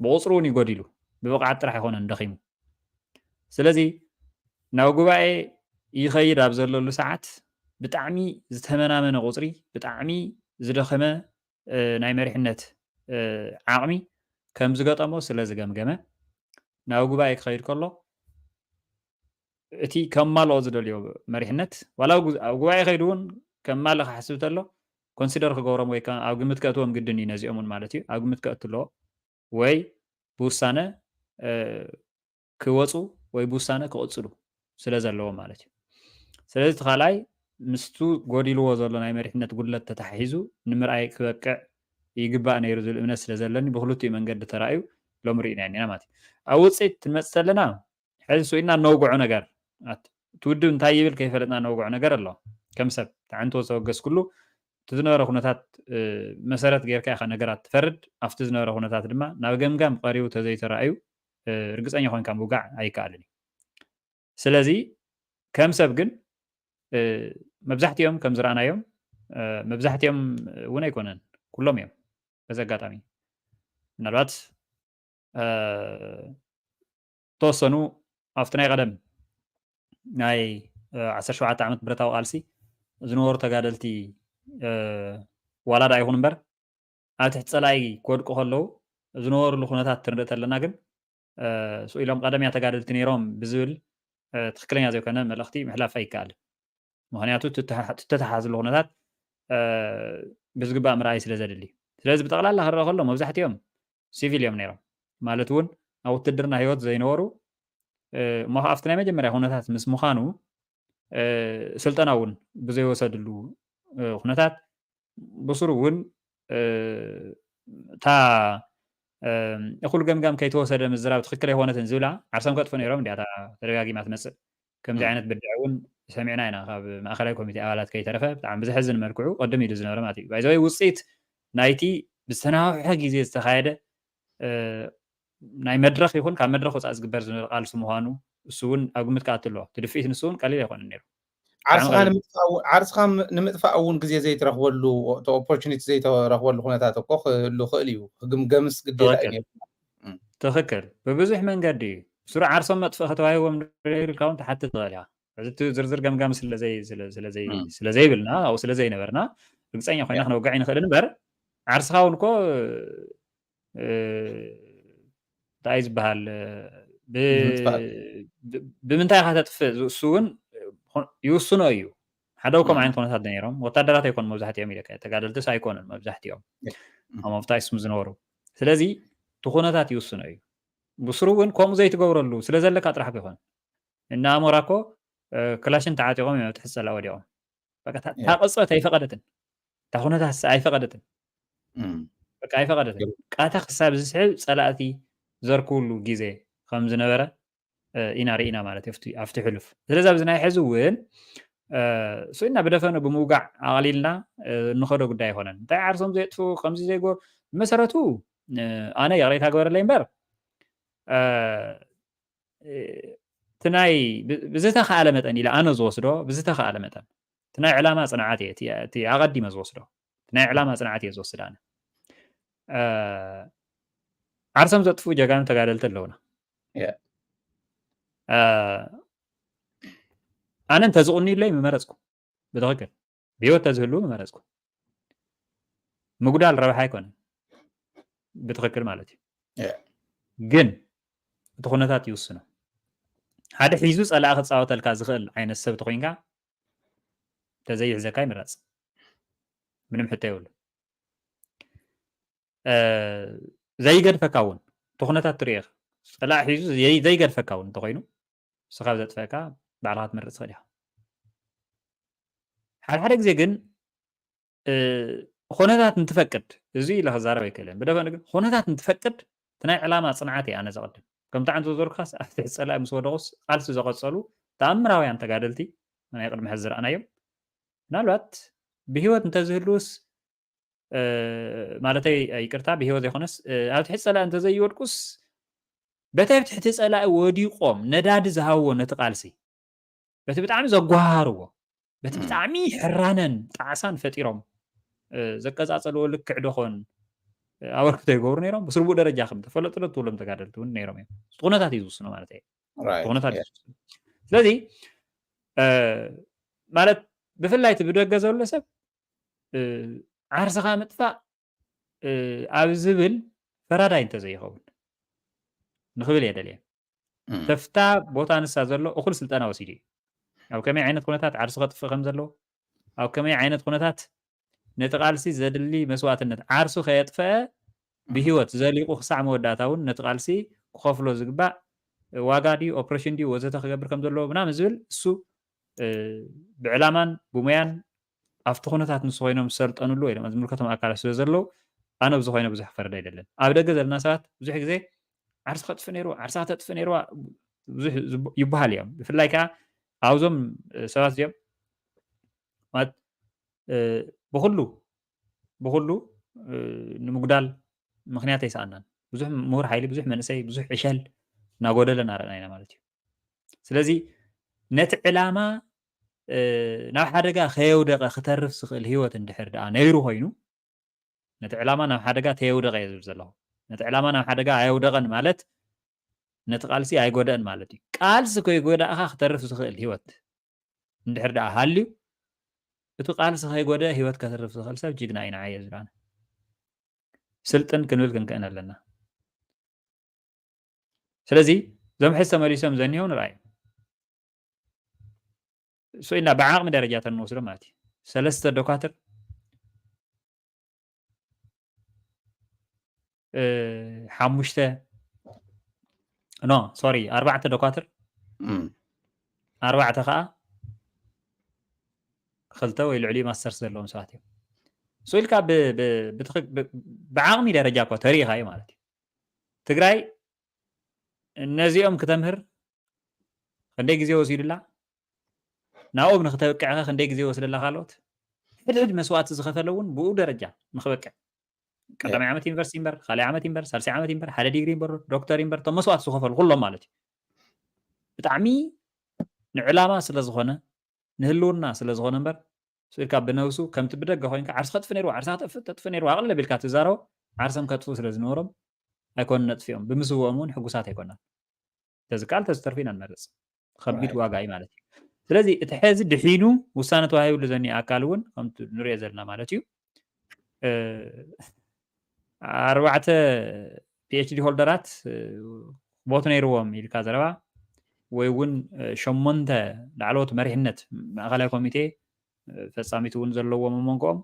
ብቁፅሪ እውን እዩ ጎዲሉ፣ ብብቕዓት ጥራሕ ኣይኮነን ደኺሙ። ስለዚ ናብ ጉባኤ ይኸይድ ኣብ ዘለሉ ሰዓት ብጣዕሚ ዝተመናመነ ቁፅሪ፣ ብጣዕሚ ዝደኸመ ናይ መሪሕነት ዓቕሚ ከም ዝገጠሞ ስለ ዝገምገመ ናብ ጉባኤ ክኸይድ ከሎ እቲ ከማልኦ ዝደልዮ መሪሕነት ዋላ ኣብ ጉ- ኣብ ጉባኤ ከይዱ እውን ከማልእ ክሓስብ ተሎ ኮንሲደር ክገብሮም ወይ ከዓ ኣብ ግምት ከእትዎም ግድን እዩ ነዚኦም እውን ማለት እዩ ኣብ ግምት ከእትሎ ወይ ብውሳነ እ፣ ክወፁ ወይ ብውሳነ ክቕፅሉ ስለ ዘለዎ ማለት እዩ። ስለዚ እቲ ካልኣይ ምስቱ ጎዲልዎ ዘሎ ናይ መሪሕነት ጉድለት ተታሒዙ ንምርኣይ ክበቅዕ ይግባእ ነይሩ ዝብል እምነት ስለ ዘለኒ ብክልቲኡ መንገዲ ተራእዩ ሎሚ ርኢና ኢና ማለት እዩ። ኣብ ውፅኢት ክንመፅእ ዘለና ሕዚ ስኢልና እነውግዖ ነገር ኣት- እቲ ውድብ እንታይ ይብል ከይፈለጥና እነውግዖ ነገር ኣሎ። ከም ሰብ ተዓንቶ ዝተወገዝኩሉ እቲ ዝነበረ ኩነታት እ፣ መሰረት ጌርካ ኢኻ ነገራት ትፈርድ። ኣብቲ ዝነበረ ኩነታት ድማ ናብ ገምጋም ቀሪቡ ተዘይተራእዩ እ፣ ርግፀኛ ኮንካ ምውጋዕ ኣይከኣልን እዩ። ስለዚ ከም ሰብ ግን እ፣ መብዛሕትኦም ከም ዝረኣናዮም እ፣ መብዛሕትኦም እውን ኣይኮነን ኩሎም እዮም። በዚ ኣጋጣሚ ምናልባት እ፣ ተወሰኑ ኣብቲ ናይ ቀደም ናይ እ፣ ዓሰርተ ሸውዓተ ዓመት ብረታዊ ቃልሲ ዝነበሩ ተጋደልቲ እ፣ ዋላ ደኣ ይኹን እምበር ኣብ ትሕቲ ፀላኢ ክወድቁ ከለዉ ዝነበሩሉ ኩነታት ትንርኢ ተለና ግን እ፣ ስኢሎም ቀደም እያ ተጋደልቲ ነይሮም ብዝብል እ፣ ትክክለኛ ዘይኮነ መልእኽቲ ምሕላፍ ኣይከኣልን። ምክንያቱ ትተሓ- ትተተሓዝሉ ኩነታት እ፣ ብዝግባእ ምርኣይ ስለ ዘድሊ ስለዚ ብጠቕላላ ክረአ ከሎ መብዛሕትኦም ሲቪል እዮም ነይሮም ማለት እውን ኣብ ውትድርና ህይወት ዘይነበሩ እ፣ እሞ ኣብቲ ናይ መጀመርያ ኩነታት ምስ ምዃኑ እ፣ ስልጠና እውን ብዘይወሰድሉ እ፣ ኩነታት ብስሩ እውን እ፣ እታ እ፣ እኹል ገምጋም ከይተወሰደ ምዝራብ ትኽክል ኣይኮነትን ዝብላ ዓርሶም ከጥፉ ነይሮም እንዲያ እታ ተደጋጊማ ትመፅእ ከምዚ ዓይነት ብድዐ እውን ሰሚዕና ኢና ካብ ማእኸላይ ኮሚቴ ኣባላት ከይተረፈ ብጣዕሚ ብዘሕዝን መልክዑ ቅድም ኢሉ ዝነበረ ማለት እዩ ባይዘወይ ውፅኢት ናይቲ ብዝተናውሐ ግዜ ዝተኻየደ እ፣ ናይ መድረኽ ይኹን ካብ መድረኽ ወፃኢ ዝግበር ዝነበረ ቃልሲ ምዃኑ እሱ እውን ኣብ ግምት ክኣቱ ኣለዎ ትድፍኢት ንሱ እውን ቀሊል ኣይኮነን ነይሩ ዓርስኻ ንምጥፋእ እውን ግዜ ዘይትረኽበሉ እቲ ኦፖርቹኒቲ ዘይተረኽበሉ ኩነታት እኮ ክህሉ ክእል እዩ ክግምገምስ ግዴታ እዩ ትኽክል ብብዙሕ መንገዲ እዩ ስሩ ዓርሶም መጥፍእ ከተባሂቦም ኢልካ እውን ትሓትት ትኽእል ኢኻ እዚ ዝርዝር ገምጋም ስለዘይብልና ኣብኡ ስለዘይነበርና ርግፀኛ ኮይና ክነውግዕ ይንኽእል እምበር ዓርስኻ እውን እኮ እንታይ ዝበሃል ብምንታይ ኢኻ ተጥፍእ እሱ እውን ይውስኖ እዩ ሓደ ከም ዓይነት ኩነታት ነይሮም ወታደራት ኣይኮኑ መብዛሕትኦም ኢለ ተጋደልትስ ኣይኮኑን መብዛሕትኦም ኣብ መፍታይ ስም ዝነበሩ ስለዚ እቲ ኩነታት ይውስኖ እዩ ብስሩ እውን ከምኡ ዘይትገብረሉ ስለ ዘለካ ጥራሕ ይኮን እና ኣሞራ እኮ ክላሽን ተዓጢቆም እዮም ትሕፀላ ወዲቆም እታ ቅፅበት ኣይፈቀደትን እታ ኩነታት ኣይፈቀደትን በቃ ኣይፈቀደትን ቃታ ክሳብ ዝስሕብ ፀላእቲ ዘርክብሉ ግዜ ከም ዝነበረ ኢና ርኢና ማለት እዩ ኣብቲ ሕሉፍ ስለዚ ኣብዚ ናይ ሕዚ እውን ስኢና ብደፈኑ ብምውጋዕ ኣቕሊልና እንኸዶ ጉዳይ ኣይኮነን እንታይ ዓርሶም ዘየጥፍኡ ከምዚ ዘይገሩ ብመሰረቱ ኣነ ይቕሬታ ግበረለይ እምበር እቲ ናይ ብዝተኸኣለ መጠን ኢለ ኣነ ዝወስዶ ብዝተኸኣለ መጠን እቲ ናይ ዕላማ ፅንዓት እየ እቲ ኣቐዲመ ዝወስዶ እቲ ናይ ዕላማ ፅንዓት እየ ዝወስድ ኣነ ዓርሶም ዘጥፍኡ ጀጋኑ ተጋደልቲ ኣለውና ኣነ እንተዝቕንዩለይ ምመረፅኩ ብትኽክል ብህይወት ተዝህልዉ ምመረፅኩ ምጉዳል ረብሓ ኣይኮነን ብትኽክል ማለት እዩ ግን እቲ ኩነታት ይውስኖ ሓደ ሒዙ ፀላእ ክፃወተልካ ዝኽእል ዓይነት ሰብ ተኮይንካ ተዘይሕዘካ ይምረፅ ምንም ሕቶ የብሉ ዘይገድፈካ እውን እቲ ኩነታት ትሪኦ ኢኻ ፀላእ ሒዙ ዘይገድፈካ እውን እንተኮይኑ ንስኻ ዘጥፈካ ባዕልኻ ትመርፅ ትኽእል ኢኻ ሓደ ሓደ ግዜ ግን ኾነታት እንትፈቅድ እዚ ኢለ ክዛረብ ኣይክእልን ብደፈን ግን ኾነታት እንትፈቅድ እቲ ናይ ዕላማ ፅንዓት እየ ኣነ ዘቐድም ከምቲ ዓንቶ ዘርካስ ኣብቲ ሕፀላ ምስ ወደቑስ ቃልሲ ዘቐፀሉ ተኣምራውያን ተጋደልቲ ናይ ቅድሚ ሕዚ ዝረኣናዮም ምናልባት ብህይወት እንተዝህልውስ ማለተይ ይቅርታ ብህይወት ዘይኮነስ ኣብ ትሕቲ ፀላኢ እንተዘይወድቁስ በቲ ኣብ ትሕቲ ፀላኢ ወዲቆም ነዳዲ ዝሃብዎ ነቲ ቃልሲ በቲ ብጣዕሚ ዘጓሃርዎ በቲ ብጣዕሚ ሕራነን ጣዕሳን ፈጢሮም ዘቀፃፀልዎ ልክዕ ዶኾን ኣበርክቶ ይገብሩ ነይሮም ብስርቡእ ደረጃ ከም ተፈለጡ ዶ ትብሎም ተጋደልቲ እውን ነይሮም እዮም እቲ ኩነታት እዩ ዝውስኖ ማለት እዩ ኩነታት እዩ ዝውስኖ ስለዚ ማለት ብፍላይ እቲ ብደገ ዘሎ ሰብ ዓርስኻ ምጥፋእ ኣብ ዝብል ፈራዳይ እንተዘይኸውን ንኽብል እየ ደልየ ተፍታ ቦታ ንሳ ዘሎ እኹል ስልጠና ወሲዱ እዩ። ኣብ ከመይ ዓይነት ኩነታት ዓርሱ ከጥፍእ ከም ዘለዎ፣ ኣብ ከመይ ዓይነት ኩነታት ነቲ ቃልሲ ዘድሊ መስዋእትነት ዓርሱ ከየጥፈአ ብህይወት ዘሊቑ ክሳዕ መወዳእታ እውን ነቲ ቃልሲ ክኸፍሎ ዝግባእ ዋጋ ድዩ ኦፕሬሽን ድዩ ወዘተ ክገብር ከም ዘለዎ ምናምን ዝብል እሱ ብዕላማን ብሙያን ኣብቲ ኩነታት ንሱ ኮይኖም ዝሰልጠንሉ ወይ ድማ ዝምልከቶም ኣካላት ስለ ዘለዉ ኣነ ብዚ ኮይነ ብዙሕ ክፈርድ ኣይደለን። ኣብ ደገ ዘለና ሰባት ብዙሕ ግዜ ዓርሲ ከጥፍእ ነይርዋ ዓርሳ ከተጥፍእ ነይርዋ ብዙሕ ይበሃል እዮም። ብፍላይ ከዓ ኣብዞም ሰባት እዚኦም ማለት ብኩሉ ብኩሉ ንምጉዳል ምክንያት ኣይሰኣናን። ብዙሕ ምሁር ሓይሊ ብዙሕ መንእሰይ ብዙሕ ዕሸል እናጎደለ እናረእና ኢና ማለት እዩ። ስለዚ ነቲ ዕላማ ናብ ሓደጋ ከየውደቀ ክተርፍ ዝኽእል ህይወት እንድሕር ደኣ ነይሩ ኮይኑ ነቲ ዕላማ ናብ ሓደጋ ተየውደቀ እየ ዝብል ዘለኹ። ነቲ ዕላማ ናብ ሓደጋ ኣየውደቀን ማለት ነቲ ቃልሲ ኣይጎደእን ማለት እዩ። ቃልሲ ከይጎዳእካ ክተርፍ ዝኽእል ህይወት እንድሕር ደኣ ሃልዩ እቲ ቃልሲ ከይጎደእ ህይወት ከተርፍ ዝኽእል ሰብ ጅግና እዩ ንዓይ ዝብል ኣነ። ስልጥን ክንብል ክንክእን ኣለና። ስለዚ እዞም ሕዚ ተመሊሶም ዘኒሆው ንርኣዩ። እሱ ኢልና ብዓቕሚ ደረጃ ተንወስዶ ማለት እዩ። ሰለስተ ዶካትር ሓሙሽተ ኖ ሶሪ ኣርባዕተ ዶካትር ኣርባዕተ ከዓ ክልተ ወይ ልዕሊ ማስተርስ ዘለዎም ሰባት እዮም። እሱ ኢልካ ብዓቕሚ ደረጃ እኳ ተሪኢኻዩ ማለት እዩ። ትግራይ ነዚኦም ክተምህር ክንደይ ግዜ ወሲዱላ? ናብኦም ንክተብቅዕኸ ክንደይ ግዜ ወስደላ ካልኦት? ሕድሕድ መስዋእቲ ዝኸፈለ እውን ብኡ ደረጃ ንክበቅዕ ቀዳማይ ዓመት ዩኒቨርሲቲ እምበር ካልኣይ ዓመት እምበር ሳልሳይ ዓመት እምበር ሓደ ዲግሪ እምበር ዶክተር እምበር እቶም መስዋእቲ ዝኸፈሉ ኩሎም ማለት እዩ። ብጣዕሚ ንዕላማ ስለ ዝኾነ ንህልውና ስለ ዝኾነ እምበር ስኢልካ ብነብሱ ከምቲ ብደገ ኮይንካ ዓርሲ ከጥፍ ነይርዋ ዓርሳ ተጥፍ ነይርዋ ኣቕልል ቢልካ ትዛረቦ ዓርሶም ከጥፍኡ ስለ ዝነበሮም ኣይኮኑን ነጥፊኦም ብምስውኦም እውን ሕጉሳት ኣይኮናን። ተዝከኣል ተዝተርፉ ኢና ንመርፅ። ከቢድ ዋጋ እዩ ማለት እዩ። ስለዚ እቲ ሕዚ ድሒኑ ውሳነ ተዋሂብሉ ዘኒ ኣካል እውን ከምቲ ንሪኦ ዘለና ማለት እዩ። ኣርባዕተ ፒኤችዲ ሆልደራት ቦት ነይርዎም ኢልካ ዘረባ ወይ እውን ሸሞንተ ላዕለዎት መሪሕነት ማእኸላይ ኮሚቴ ፈፃሚት እውን ዘለዎም ኣብ መንጎኦም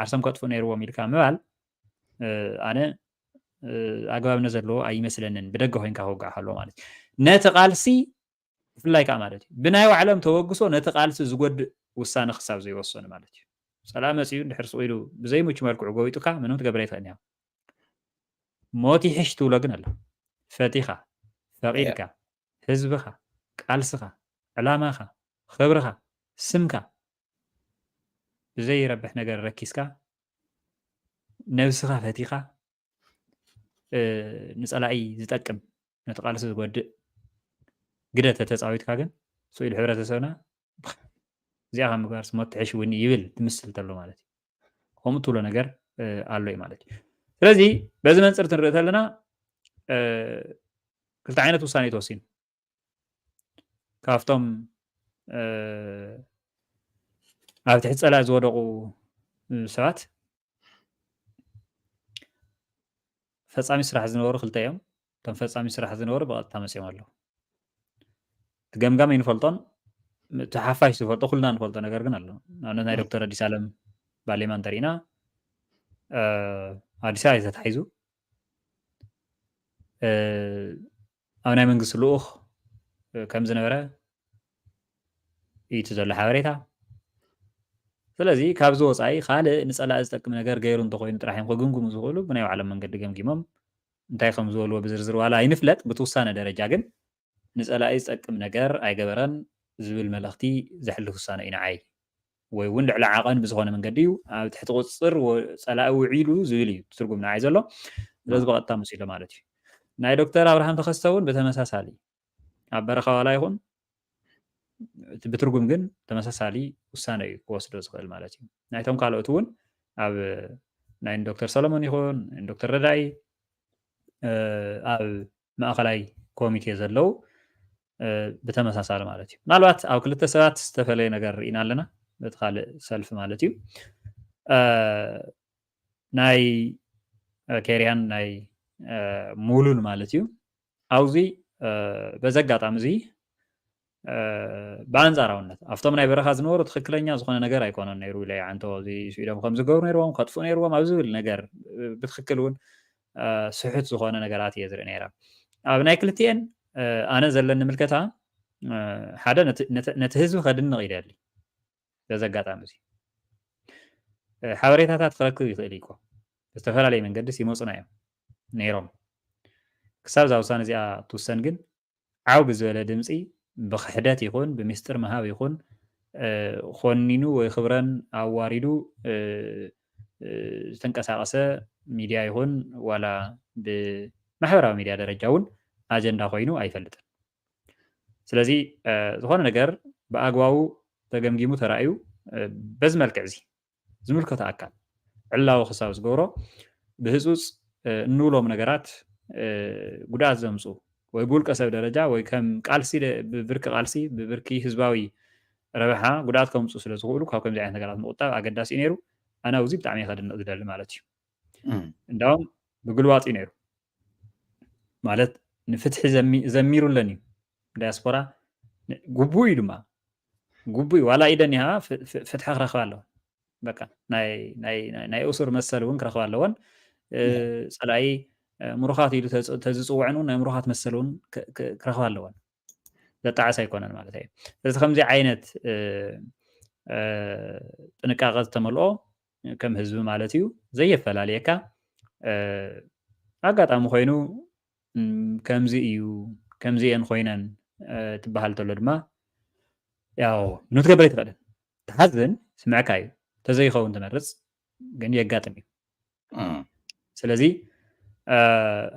ዓርሶም ከጥፉ ነይርዎም ኢልካ ምባል ኣነ ኣግባብነት ዘለዎ ኣይመስለንን። ብደገ ኮይንካ ክወጋዕ ከሎ ማለት እዩ። ነቲ ቃልሲ ብፍላይ ከዓ ማለት እዩ ብናይ ባዕሎም ተበግሶ ነቲ ቃልሲ ዝጎድእ ውሳነ ክሳብ ዘይወሰኑ ማለት እዩ። ፀላእ መፅኡ እንድሕር ስቕ ኢሉ ብዘይምቹ መልክዑ ጎቢጡካ ምንም ትገብር ኣይትኽእልን እያ። ሞት ይሕሽ ትብሎ ግን ኣሎ። ፈቲኻ ፈቒድካ ህዝብኻ ቃልስኻ ዕላማኻ ክብርኻ ስምካ ብዘይረብሕ ነገር ረኪስካ ነብስኻ ፈቲኻ ንፀላኢ ዝጠቅም ነቲ ቃልሲ ዝጎድእ ግደ ተተፃዊትካ ግን ስኢሉ ሕብረተሰብና እዚኣ ካብ ምግባር ስሞት ትሕሽ እውን ይብል ትምስል ተሎ ማለት እዩ። ከምኡ ትብሎ ነገር ኣሎ እዩ ማለት እዩ። ስለዚ በዚ መንፅር ትንርኢ ተለና ክልተ ዓይነት ውሳነ ተወሲኑ ካብቶም ኣብ ትሕቲ ፀላኢ ዝወደቑ ሰባት ፈፃሚ ስራሕ ዝነበሩ ክልተ እዮም። እቶም ፈፃሚ ስራሕ ዝነበሩ ብቐጥታ መፅኦም ኣለዉ። እቲ ገምጋም ኣይንፈልጦን እቲ ሓፋሽ ዝፈልጦ ኩልና ንፈልጦ ነገር ግን ኣሎ። ንኣብነት ናይ ዶክተር ኣዲስ ኣለም ባሌማ እንተሪእና ኣዲስ ኣበባ እዩ ተታሒዙ ኣብ ናይ መንግስቲ ልኡኽ ከም ዝነበረ እዩ እቲ ዘሎ ሓበሬታ። ስለዚ ካብዚ ወፃኢ ካልእ ንፀላኢ ዝጠቅም ነገር ገይሩ እንተኮይኑ ጥራሕ እዮም ክግምግሙ ዝኽእሉ። ብናይ ባዕሎም መንገዲ ገምጊሞም እንታይ ከም ዝበልዎ ብዝርዝር ዋላ ኣይንፍለጥ፣ ብቲ ውሳነ ደረጃ ግን ንፀላኢ ዝጠቅም ነገር ኣይገበረን ዝብል መልእኽቲ ዘሕልፍ ውሳነ እዩ ንዓይ። ወይ እውን ልዕሊ ዓቐን ብዝኾነ መንገዲ እዩ ኣብ ትሕቲ ቁፅፅር ፀላኢ ውዒሉ ዝብል እዩ ትርጉም ንዓይ ዘሎ። ስለዚ ብቐጥታ መሲሎ ማለት እዩ። ናይ ዶክተር ኣብርሃም ተኸስተ እውን ብተመሳሳሊ ኣብ በረኻ ዋላ ይኹን እቲ ብትርጉም ግን ተመሳሳሊ ውሳነ እዩ ክወስዶ ዝኽእል ማለት እዩ። ናይቶም ካልኦት እውን ኣብ ናይ ዶክተር ሰሎሞን ይኹን ዶክተር ረዳኢ ኣብ ማእኸላይ ኮሚቴ ዘለዉ ብተመሳሳሊ ማለት እዩ። ምናልባት ኣብ ክልተ ሰባት ዝተፈለየ ነገር ርኢና ኣለና። በቲ ካልእ ሰልፊ ማለት እዩ ናይ ኬርያን ናይ ሙሉን ማለት እዩ። ኣብዚ በዚ ኣጋጣሚ እዚ ብኣንፃራውነት ኣብቶም ናይ በረኻ ዝነበሩ ትኽክለኛ ዝኾነ ነገር ኣይኮነን ነይሩ ኢለ ይዓንቶ። እዚ ስኢዶም ከም ዝገብሩ ነይርዎም፣ ከጥፉ ነይርዎም ኣብ ዝብል ነገር ብትኽክል እውን ስሑት ዝኾነ ነገራት እየ ዝርኢ ነይረ። ኣብ ናይ ክልቲኤን ኣነ ዘለኒ ምልከታ ሓደ ነቲ ህዝቢ ከድንቕ ይደሊ። በዚ ኣጋጣሚ እዚ ሓበሬታታት ክረክብ ይኽእል እዩ እኮ። ብዝተፈላለየ መንገድስ ይመፁና እዮም ነይሮም። ክሳብ እዛ ውሳነ እዚኣ ትውሰን ግን ዓው ብዝበለ ድምፂ ብክሕደት ይኹን ብሚስጥር ምሃብ ይኹን ኮኒኑ ወይ ክብረን ኣዋሪዱ ዝተንቀሳቐሰ ሚድያ ይኹን ዋላ ብማሕበራዊ ሚድያ ደረጃ እውን ኣጀንዳ ኮይኑ ኣይፈልጥን። ስለዚ ዝኾነ ነገር ብኣግባቡ ተገምጊሙ ተራእዩ በዚ መልክዕ እዚ ዝምልከቶ ኣካል ዕላዊ ክሳብ ዝገብሮ ብህፁፅ እንብሎም ነገራት ጉድኣት ዘምፁ ወይ ብውልቀ ሰብ ደረጃ ወይ ከም ቃልሲ ብብርኪ ቃልሲ ብብርኪ ህዝባዊ ረብሓ ጉድኣት ከምፁ ስለ ዝኽእሉ ካብ ከምዚ ዓይነት ነገራት ምቁጣብ ኣገዳሲ እዩ ነይሩ። ኣነ ኣብዚ ብጣዕሚ ከድንቕ ዝደሊ ማለት እዩ። እንዳውም ብግልባጡ እዩ ነይሩ ማለት ንፍትሒ ዘሚሩ ኣለኒ ዳያስፖራ ግቡእ እዩ ድማ ግቡእ እዩ። ዋላ ኢደን ይሃ ፍትሒ ክረኽባ ኣለዎ። በቃ ናይ እሱር መሰል እውን ክረኽባ ኣለዎን ፀላኢ ምሩኻት ኢሉ ተዝፅውዐን እውን ናይ ምሩኻት መሰል እውን ክረኽባ ኣለዎን። ዘጣዕስ ኣይኮነን ማለት እዩ። ስለዚ ከምዚ ዓይነት ጥንቃቐ ዝተመልኦ ከም ህዝቢ ማለት እዩ ዘየፈላልየካ ኣጋጣሚ ኮይኑ ከምዚ እዩ ከምዚ እየን ኮይነን ትበሃል ተሎ ድማ ያው ንትገብረ ይትኽእልን ትሓዝን ስምዕካ እዩ። ተዘይኸውን ትመርፅ ግን የጋጥም እዩ። ስለዚ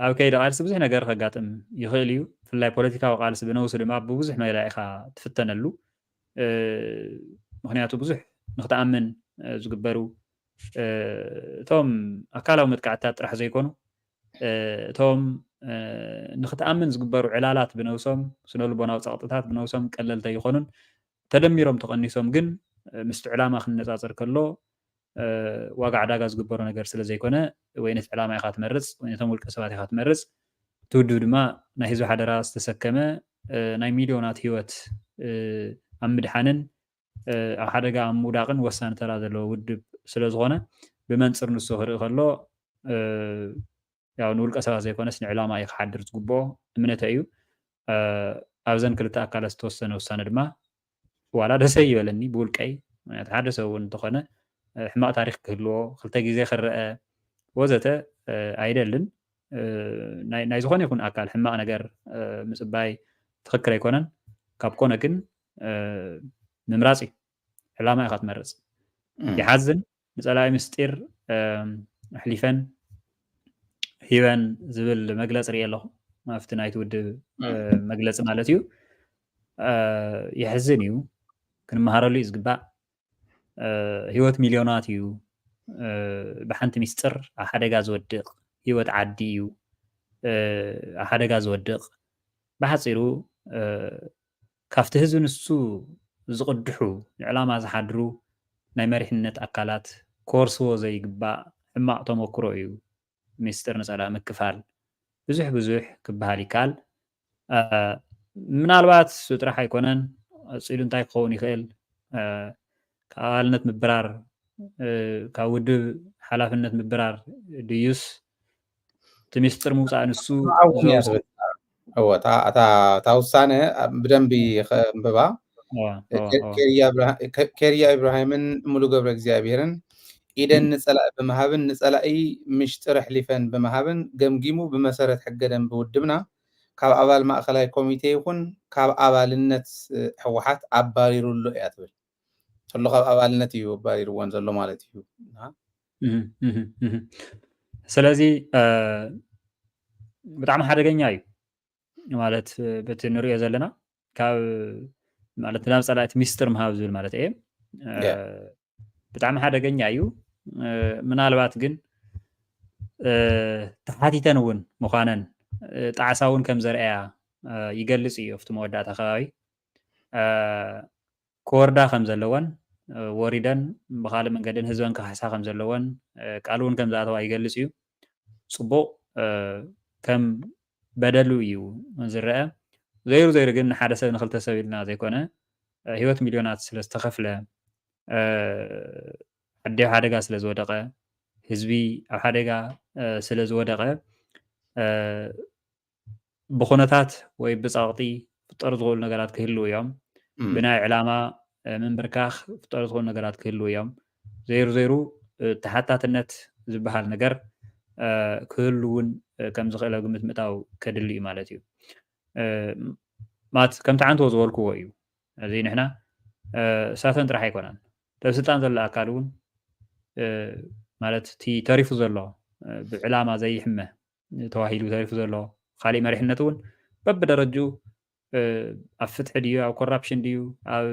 ኣብ ከይዲ ቃልሲ ብዙሕ ነገር ከጋጥም ይኽእል እዩ። ብፍላይ ፖለቲካዊ ቃልሲ ብነብሱ ድማ ብብዙሕ መላ ኢኻ ትፍተነሉ። ምክንያቱ ብዙሕ ንክትኣምን ዝግበሩ እቶም ኣካላዊ መጥቃዕትታት ጥራሕ ዘይኮኑ እቶም ንክትኣምን ዝግበሩ ዕላላት ብነብሶም ስነልቦናዊ ፀቕጥታት ብነብሶም ቀለልቲ ኣይኾኑን። ተደሚሮም ተቐኒሶም ግን ምስቲ ዕላማ ክነፃፀር ከሎ ዋጋ ዕዳጋ ዝግበሮ ነገር ስለ ዘይኮነ ወይ ነቲ ዕላማ ኢኻ ትመርፅ ወይ ነቶም ውልቀ ሰባት ኢኻ ትመርፅ። እቲ ውድብ ድማ ናይ ህዝቢ ሓደራ ዝተሰከመ ናይ ሚልዮናት ህይወት ኣብ ምድሓንን ኣብ ሓደጋ ኣብ ምውዳቕን ወሳኒ ተራ ዘለዎ ውድብ ስለ ዝኾነ ብመንፅር ንሱ ክርኢ ከሎ ያው ንውልቀ ሰባት ዘይኮነስ ንዕላማ እዩ ክሓድር ዝግብኦ እምነተ እዩ። ኣብዘን ክልተ ኣካላት ዝተወሰነ ውሳነ ድማ ዋላ ደሰ ይበለኒ ብውልቀይ ምክንያቱ ሓደ ሰብ እውን እንተኾነ ሕማቕ ታሪክ ክህልዎ ክልተ ግዜ ክረአ ወዘተ ኣይደልን። ናይ ዝኾነ ይኹን ኣካል ሕማቕ ነገር ምፅባይ ትኽክል ኣይኮነን። ካብ ኮነ ግን ምምራፅ እዩ። ዕላማ ኢኻ ትመርፅ። ይሓዝን ንፀላኢ ምስጢር ኣሕሊፈን ሂበን ዝብል መግለፂ ርኢ ኣለኹ ኣብቲ ናይቲ ውድብ መግለፂ ማለት እዩ። የሕዝን እዩ። ክንመሃረሉ እዩ ዝግባእ። ህይወት ሚልዮናት እዩ። ብሓንቲ ሚስጥር ኣብ ሓደጋ ዝወድቕ ህይወት ዓዲ እዩ ኣብ ሓደጋ ዝወድቕ። ብሓፂሩ ካብቲ ህዝቢ ንሱ ዝቕድሑ ንዕላማ ዝሓድሩ ናይ መሪሕነት ኣካላት ክወርስዎ ዘይግባእ ሕማቕ ተመክሮ እዩ። ሚስጥር ንፀላኢ ምክፋል ብዙሕ ብዙሕ ክበሃል ይከኣል። ምናልባት እሱ ጥራሕ ኣይኮነን። ቀፂሉ እንታይ ክኸውን ይኽእል? ካብ ኣባልነት ምብራር፣ ካብ ውድብ ሓላፍነት ምብራር ድዩስ እቲ ሚስጥር ምውፃእ ንሱ እታ ውሳነ ብደንቢ ከንብባ። ኬርያ ኢብራሂምን ሙሉ ገብረ እግዚኣብሔርን ኢደን ንፀላኢ ብምሃብን ንፀላኢ ምሽጥር ኣሕሊፈን ብምሃብን ገምጊሙ ብመሰረት ሕገ ደንቢ ውድብና ካብ ኣባል ማእኸላይ ኮሚቴ ይኹን ካብ ኣባልነት ህወሓት ኣባሪሩ ኣሎ እያ ትብል። ከሎ ካብ ኣባልነት እዩ ኣባሪርወን ዘሎ ማለት እዩ። ስለዚ ብጣዕሚ ሓደገኛ እዩ ማለት በቲ ንሪኦ ዘለና ካብ ማለት ናብ ፀላእቲ ሚስጥር ምሃብ ዝብል ማለት እየ። ብጣዕሚ ሓደገኛ እዩ። ምናልባት ግን ተሓቲተን እውን ምዃነን ጣዕሳ እውን ከም ዘርኣያ ይገልፅ እዩ ኣብቲ መወዳእታ ከባቢ ክወርዳ ከም ዘለወን ወሪደን ብካልእ መንገድን ህዝበን ክካሕሳ ከም ዘለወን ቃል እውን ከም ዝኣተዋ ይገልፅ እዩ። ፅቡቕ ከም በደሉ እዩ ዝረአ። ዘይሩ ዘይሩ ግን ንሓደ ሰብ ንክልተ ሰብ ኢልና ዘይኮነ፣ እ፣ ህይወት ሚልዮናት ስለ ዝተኸፍለ፣ እ፣ ዓዲ ኣብ ሓደጋ ስለ ዝወደቐ፣ ህዝቢ ኣብ ሓደጋ፣ እ፣ ስለ ዝወደቐ፣ እ፣ ብኹነታት ወይ ብጸቕጢ ክፍጠሩ ዝኽእሉ ነገራት ክህልዉ እዮም። እም። ብናይ ዕላማ፣ እ፣ ምንብርካኽ ክፍጠሩ ዝኽእሉ ነገራት ክህልዉ እዮም። ዘይሩ ዘይሩ፣ እ፣ ተሓታትነት ዝበሃል ነገር፣ እ፣ ክህሉ እውን፣ እ፣ ከም ዝኽእል ኣብ ግምት ምእታው ከድሊ እዩ ማለት እዩ። እ፣ ማት ከምቲ ዓንተቦ ዝበልክዎ እዩ። እዚ ንሕና፣ እ፣ እሳተን ጥራሕ ኣይኮናን። እቲ ኣብ ስልጣን ዘሎ ኣካል እውን፣ እ፣ ማለት እቲ ተሪፉ ዘሎ፣ እ፣ ብዕላማ ዘይሕመ ተባሂሉ ተሪፉ ዘሎ ካሊእ መሪሕነት እውን በብደረጅኡ፣ እ፣ ኣብ ፍትሒ ድዩ፣ ኣብ ኮራፕሽን ድዩ፣ ኣብ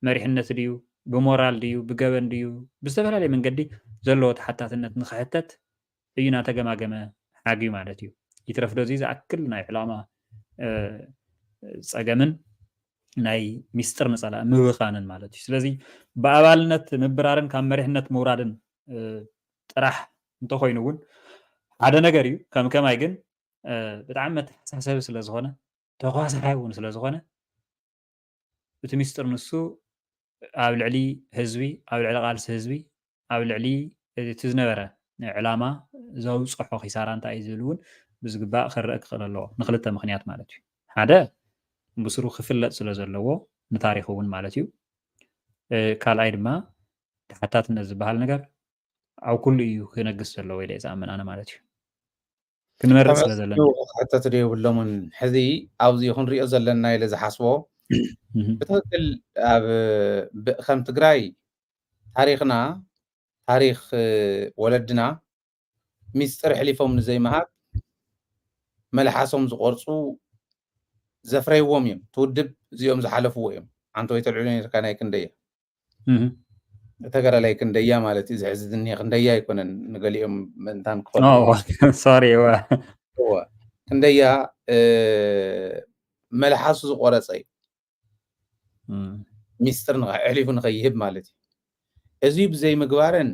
መሪሕነት ድዩ፣ ብሞራል ድዩ፣ ብገበን ድዩ፣ ብዝተፈላለየ መንገዲ ዘለዎ ተሓታትነት ንኽሕተት እዩ እናተገማገመ ሓግዩ ማለት እዩ። ይትረፍ ዶ እዚ ዝኣክል ናይ ዕላማ፣ እ፣ ጸገምን ናይ ሚስጥር ንጸላኢ ምብኻንን ማለት እዩ። ስለዚ ብኣባልነት ምብራርን ካብ መሪሕነት ምውራድን፣ እ፣ ጥራሕ እንተኾይኑ እውን ሓደ ነገር እዩ። ከም ከማይ ግን፣ እ፣ ብጣዕሚ መተሓሳሰቢ ስለ ዝኾነ፣ ተኳሳሓይ እውን ስለ ዝኾነ፣ እቲ ሚስጥር ንሱ ኣብ ልዕሊ ህዝቢ፣ ኣብ ልዕሊ ቃልሲ ህዝቢ፣ ኣብ ልዕሊ እቲ ዝነበረ ዕላማ ዘውጽሖ ኪሳራ እንታይ እዩ ዝብል እውን ብዝግባእ ክረአ ክኽእል ኣለዎ። ንክልተ ምኽንያት ማለት እዩ። ሓደ፣ ብስሩ ክፍለጥ ስለ ዘለዎ ንታሪኽ እውን ማለት እዩ። እ፣ ካልኣይ ድማ ተሓታትነት ዝበሃል ነገር ኣብ ኩሉ እዩ ክነግስ ዘለዎ ኢለ እየ ዝኣምን ኣነ ማለት እዩ። ክንመርጽ ስለ ዘለና። ክሕተቱ ዶ የብሎምን? ሕዚ ኣብዚ ክንሪኦ ዘለና ኢለ ዝሓስቦ፣ እህ። ብትኽክል ኣብ ብ-፣ ከም ትግራይ ታሪኽና፣ ታሪኽ፣ እ፣ ወለድና ሚስጥር ኣሕሊፎም ንዘይምሃብ መልሓሶም ዝቖርጹ ዘፍረይዎም እዮም። እቲ ውድብ እዚኦም ዝሓለፍዎ እዮም። ዓንተቦይ ተልዕሎ ነይርካ ናይ ክንደያ። እህ። ተጋዳላይ ክንደያ ማለት እዩ። ዝሕዚ ዝኒሀ ክንደያ ኣይኮነን። ንገሊኦም ምእንታን ክኾኑ ኦ፣ ሶሪ፣ እወ። እወ። ክንደያ፣ እ፣ መልሓሱ ዝቖረጸ እዩ። እም። ሚስጥር ንኸ-፣ ኣሕሊፉ ንኸይህብ ማለት እዩ። እዚ ብዘይምግባረን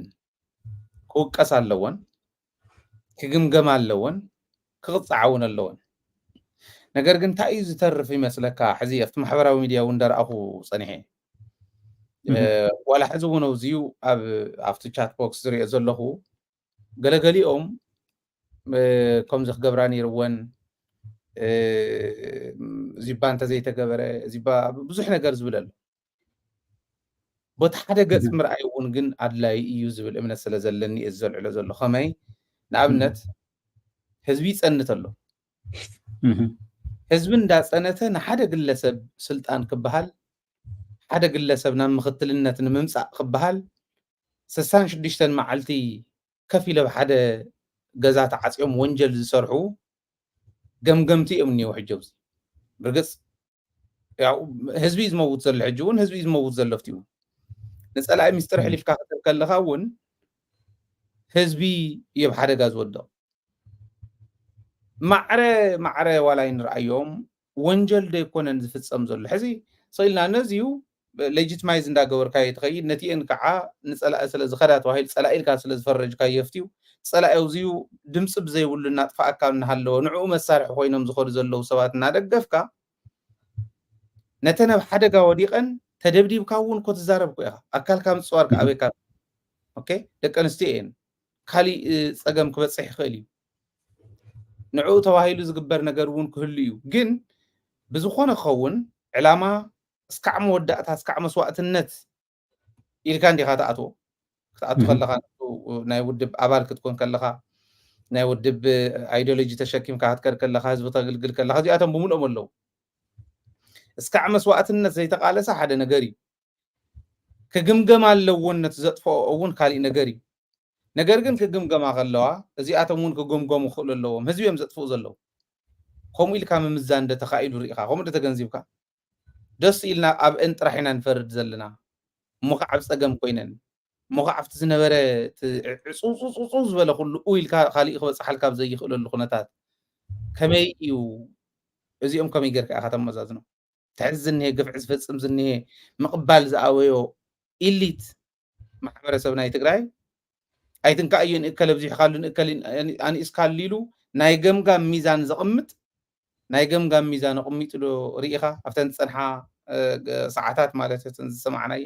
ክውቀስ ኣለወን፣ ክግምገም ኣለወን፣ ክቕጻዓ እውን ኣለወን። ነገር ግን እንታይ እዩ ዝተርፍ ይመስለካ? ሕዚ ኣብቲ ማሕበራዊ ሚድያ እውን እንዳረኣኹ ጸኒሐ። እም። እ፣ ዋላ ሕዚ እውን ኣብዚዩ ኣብ፣ ኣብቲ ቻት ቦክስ ዝሪኦ ዘለኹ፣ ገለገሊኦም፣ እ፣ ከምዚ ክገብራ ነይርወን፣ እ፣ እዚባ እንተዘይተገበረ፣ እዚባ ብዙሕ ነገር ዝብል ኣሎ። በቲ ሓደ ገጽ እህ። ምርኣይ እውን ግን ኣድላዪ እዩ ዝብል እምነት ስለ ዘለኒ እየ ዘልዕሎ ዘሎ። ከመይ? ንኣብነት፣ እህ። ህዝቢ ይጸንት ኣሎ። እህ። ህዝቢ እንዳጸነተ ንሓደ ግለሰብ ስልጣን ክበሃል፣ ሓደ ግለሰብ ናብ ምኽትልነት ንምምጻእ ክበሃል፣ ስሳን ሽዱሽተን መዓልቲ ከፍ ኢለ ኣብ ሓደ ገዛ ተዓጽዮም ወንጀል ዝሰርሑ ገምገምቲ እዮም እኒአው ሕጂ ኣብዚ። ብርግጽ፣ ያው፣ ህዝቢ እዩ ዝመውት ዘሎ፣ ሕጂ እውን ህዝቢ እዩ ዝመውት ዘሎ፣ ኣብቲ እውን ንጸላኢ ሚስጥር እም። ኣሕሊፍካ ክትህብ ከለኻ እውን ህዝቢ እዩ ኣብ ሓደጋ ዝወድቕ። ማዕረ፣ ማዕረ ዋላ ኣይንርኣዮም፣ ወንጀል ዶ ኣይኮነን ዝፍጸም ዘሎ? ሕዚ ስቕ ኢልና ነዚዩ ሌጂትማይዝ እንዳገበርካዮ ትኸይድ፣ ነቲአን ከዓ ንጸላኢ ስለ ዝኸዳ ተባሂሉ፣ ጸላኢ ኢልካ ስለ ዝፈረጅካዮ ኣብቲዩ፣ ጸላኢ ኣብዚዩ ድምፂ ብዘይብሉ እናጥፋኣካ እናሃለወ፣ ንዕኡ መሳርሒ ኮይኖም ዝኸዱ ዘለዉ ሰባት እናደገፍካ፣ ነተን ኣብ ሓደጋ ወዲቐን ተደብዲብካ እውን እኮ ትዛረብ እኮ ኢኻ። ኣካልካ ምጽዋር እህ። ከኣበካ። ኦኬ? ደቂ ኣንስትዮ እየን። ካሊእ፣ እ፣ ጸገም ክበጽሕ ይኽእል እዩ። ንዕኡ ተባሂሉ ዝግበር ነገር እውን ክህሉ እዩ። ግን ብዝኾነ ክኸውን ዕላማ እስካዕ መወዳእታ፣ እስካዕ መስዋእትነት ኢልካ እንዲኻ ትኣትዎ። ክትኣቱ እህ። ከለኻ፣ ናይ ውድብ ኣባል ክትኮን ከለኻ፣ ናይ ውድብ ኣይዲዮሎጂ ተሸኪምካ ክትከድ ከለኻ፣ ህዝቢ ተግልግል ከለኻ፣ እዚኣቶም ብምልኦም ኣለዉ። እስካዕ መስዋእትነት ዘይተቓለሰ ሓደ ነገር እዩ። ክግምገም ኣለዎን ነቲ ዘጥፍኦ እውን ካሊእ ነገር እዩ። ነገር ግን ክግምገማ ከለዋ፣ እዚኣቶም እውን ክግምገሙ ክኽእሉ ኣለዎም። ህዝቢ እዮም ዘጥፍኡ ዘለዉ። ከምኡ ኢልካ ምምዛን ዶ ተኻኢሉ ርኢኻ? ከምኡ ዶ ተገንዚብካ? ደስ ኢልና ኣብአን ጥራሕ ኢና ንፈርድ ዘለና። እሞ ከዓ ኣብ ጸገም ኮይነን። እሞ ከዓ ኣብቲ ዝነበረ እቲ ዕጹጽ ዝበለ ኩሉ ኡ ኢልካ ካሊእ ክበጽሓልካ ኣብ ዘይኽእለሉ ኩነታት ከመይ እዩ? እዚኦም ከመይ ጌርካ ኢኻ ተመዛዝኖም? ትሕዚ ዝኒሄ፣ ግፍዒ ዝፍጽም ዝኒሄ፣ ምቕባል ዝኣበዮ ኢሊት ማሕበረሰብ ናይ ትግራይ፣ ኣይትንካእዮ፣ ንእከለ ኣብዚሕካሉ፣ ንእከለ ኣኒ-፣ ኣንኢስካሉ ኢሉ ናይ ገምጋም ሚዛን ዘቕምጥ ናይ ገምጋም ሚዛን ኣቕሚጡ ዶ ርኢኻ ኣብተን ዝጸንሓ ሰዓታት ማለት እተን ዝሰማዕናዮ?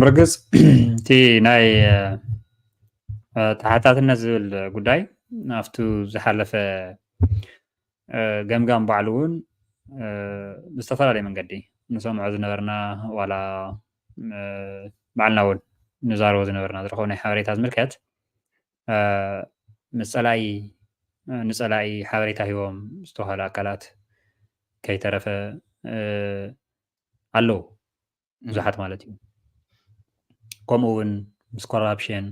ምርግጽ እቲ ናይ ተሓታትነት ዝብል ጉዳይ ኣብቱ ዝሓለፈ ገምጋም ባዕሉ እውን ብዝተፈላለየ መንገዲ ንሰምዖ ዝነበርና ዋላ ባዕልና እውን ንዛረቦ ዝነበርና ዝረኸቡ ናይ ሓበሬታ ዝምልከት ምስ ጸላኢ ንጸላኢ ሓበሬታ ሂቦም ዝተባሃሉ ኣካላት ከይተረፈ ኣለዉ ብዙሓት ማለት እዩ። ከምኡ እውን ምስ ኮራፕሽን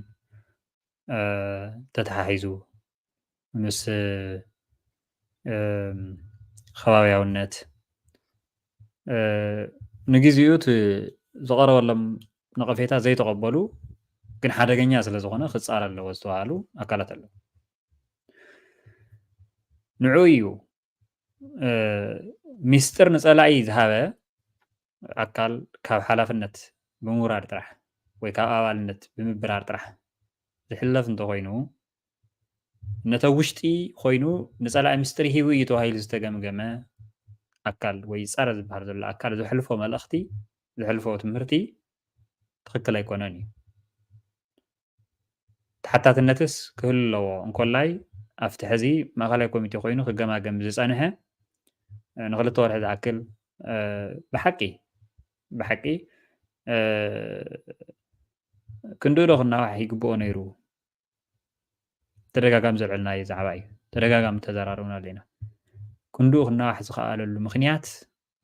ተተሓሒዙ ምስ ከባብያውነት ንግዜኡ እቲ ዝቐረበሎም ነቐፌታ ዘይተቐበሉ ግን ሓደገኛ ስለ ዝኾነ ክፃር ኣለዎ ዝተባሃሉ ኣካላት ኣለዉ። ንዑ እዩ ሚስጥር ንፀላኢ ዝሃበ ኣካል ካብ ሓላፍነት ብምውራድ ጥራሕ ወይ ካብ ኣባልነት ብምብራር ጥራሕ ዝሕለፍ እንተኮይኑ ነተ ውሽጢ ኮይኑ ንፀላኢ ምስጢር ሂቡ እዩ ተባሂሉ ዝተገምገመ ኣካል ወይ ጸረ ዝበሃል ዘሎ ኣካል ዘሕልፎ መልእኽቲ ዘሕልፎ ትምህርቲ ትኽክል ኣይኮነን እዩ። ተሓታትነትስ ክህሉ ኣለዎ እንኮላይ ኣብቲ ሕዚ ማእኸላይ ኮሚቴ ኮይኑ ክገማገም ዝፀንሐ ንክልተ ወርሒ ዝኣክል ብሓቂ ብሓቂ ክንድኡ ዶ ክናዋሕ ይግብኦ ነይሩ? ተደጋጋሚ ዘልዕልናዮ ዛዕባ እዩ። ተደጋጋሚ ተዘራርብና ኣለና። ክንድኡ ክናዋሕ ዝኸኣለሉ ምክንያት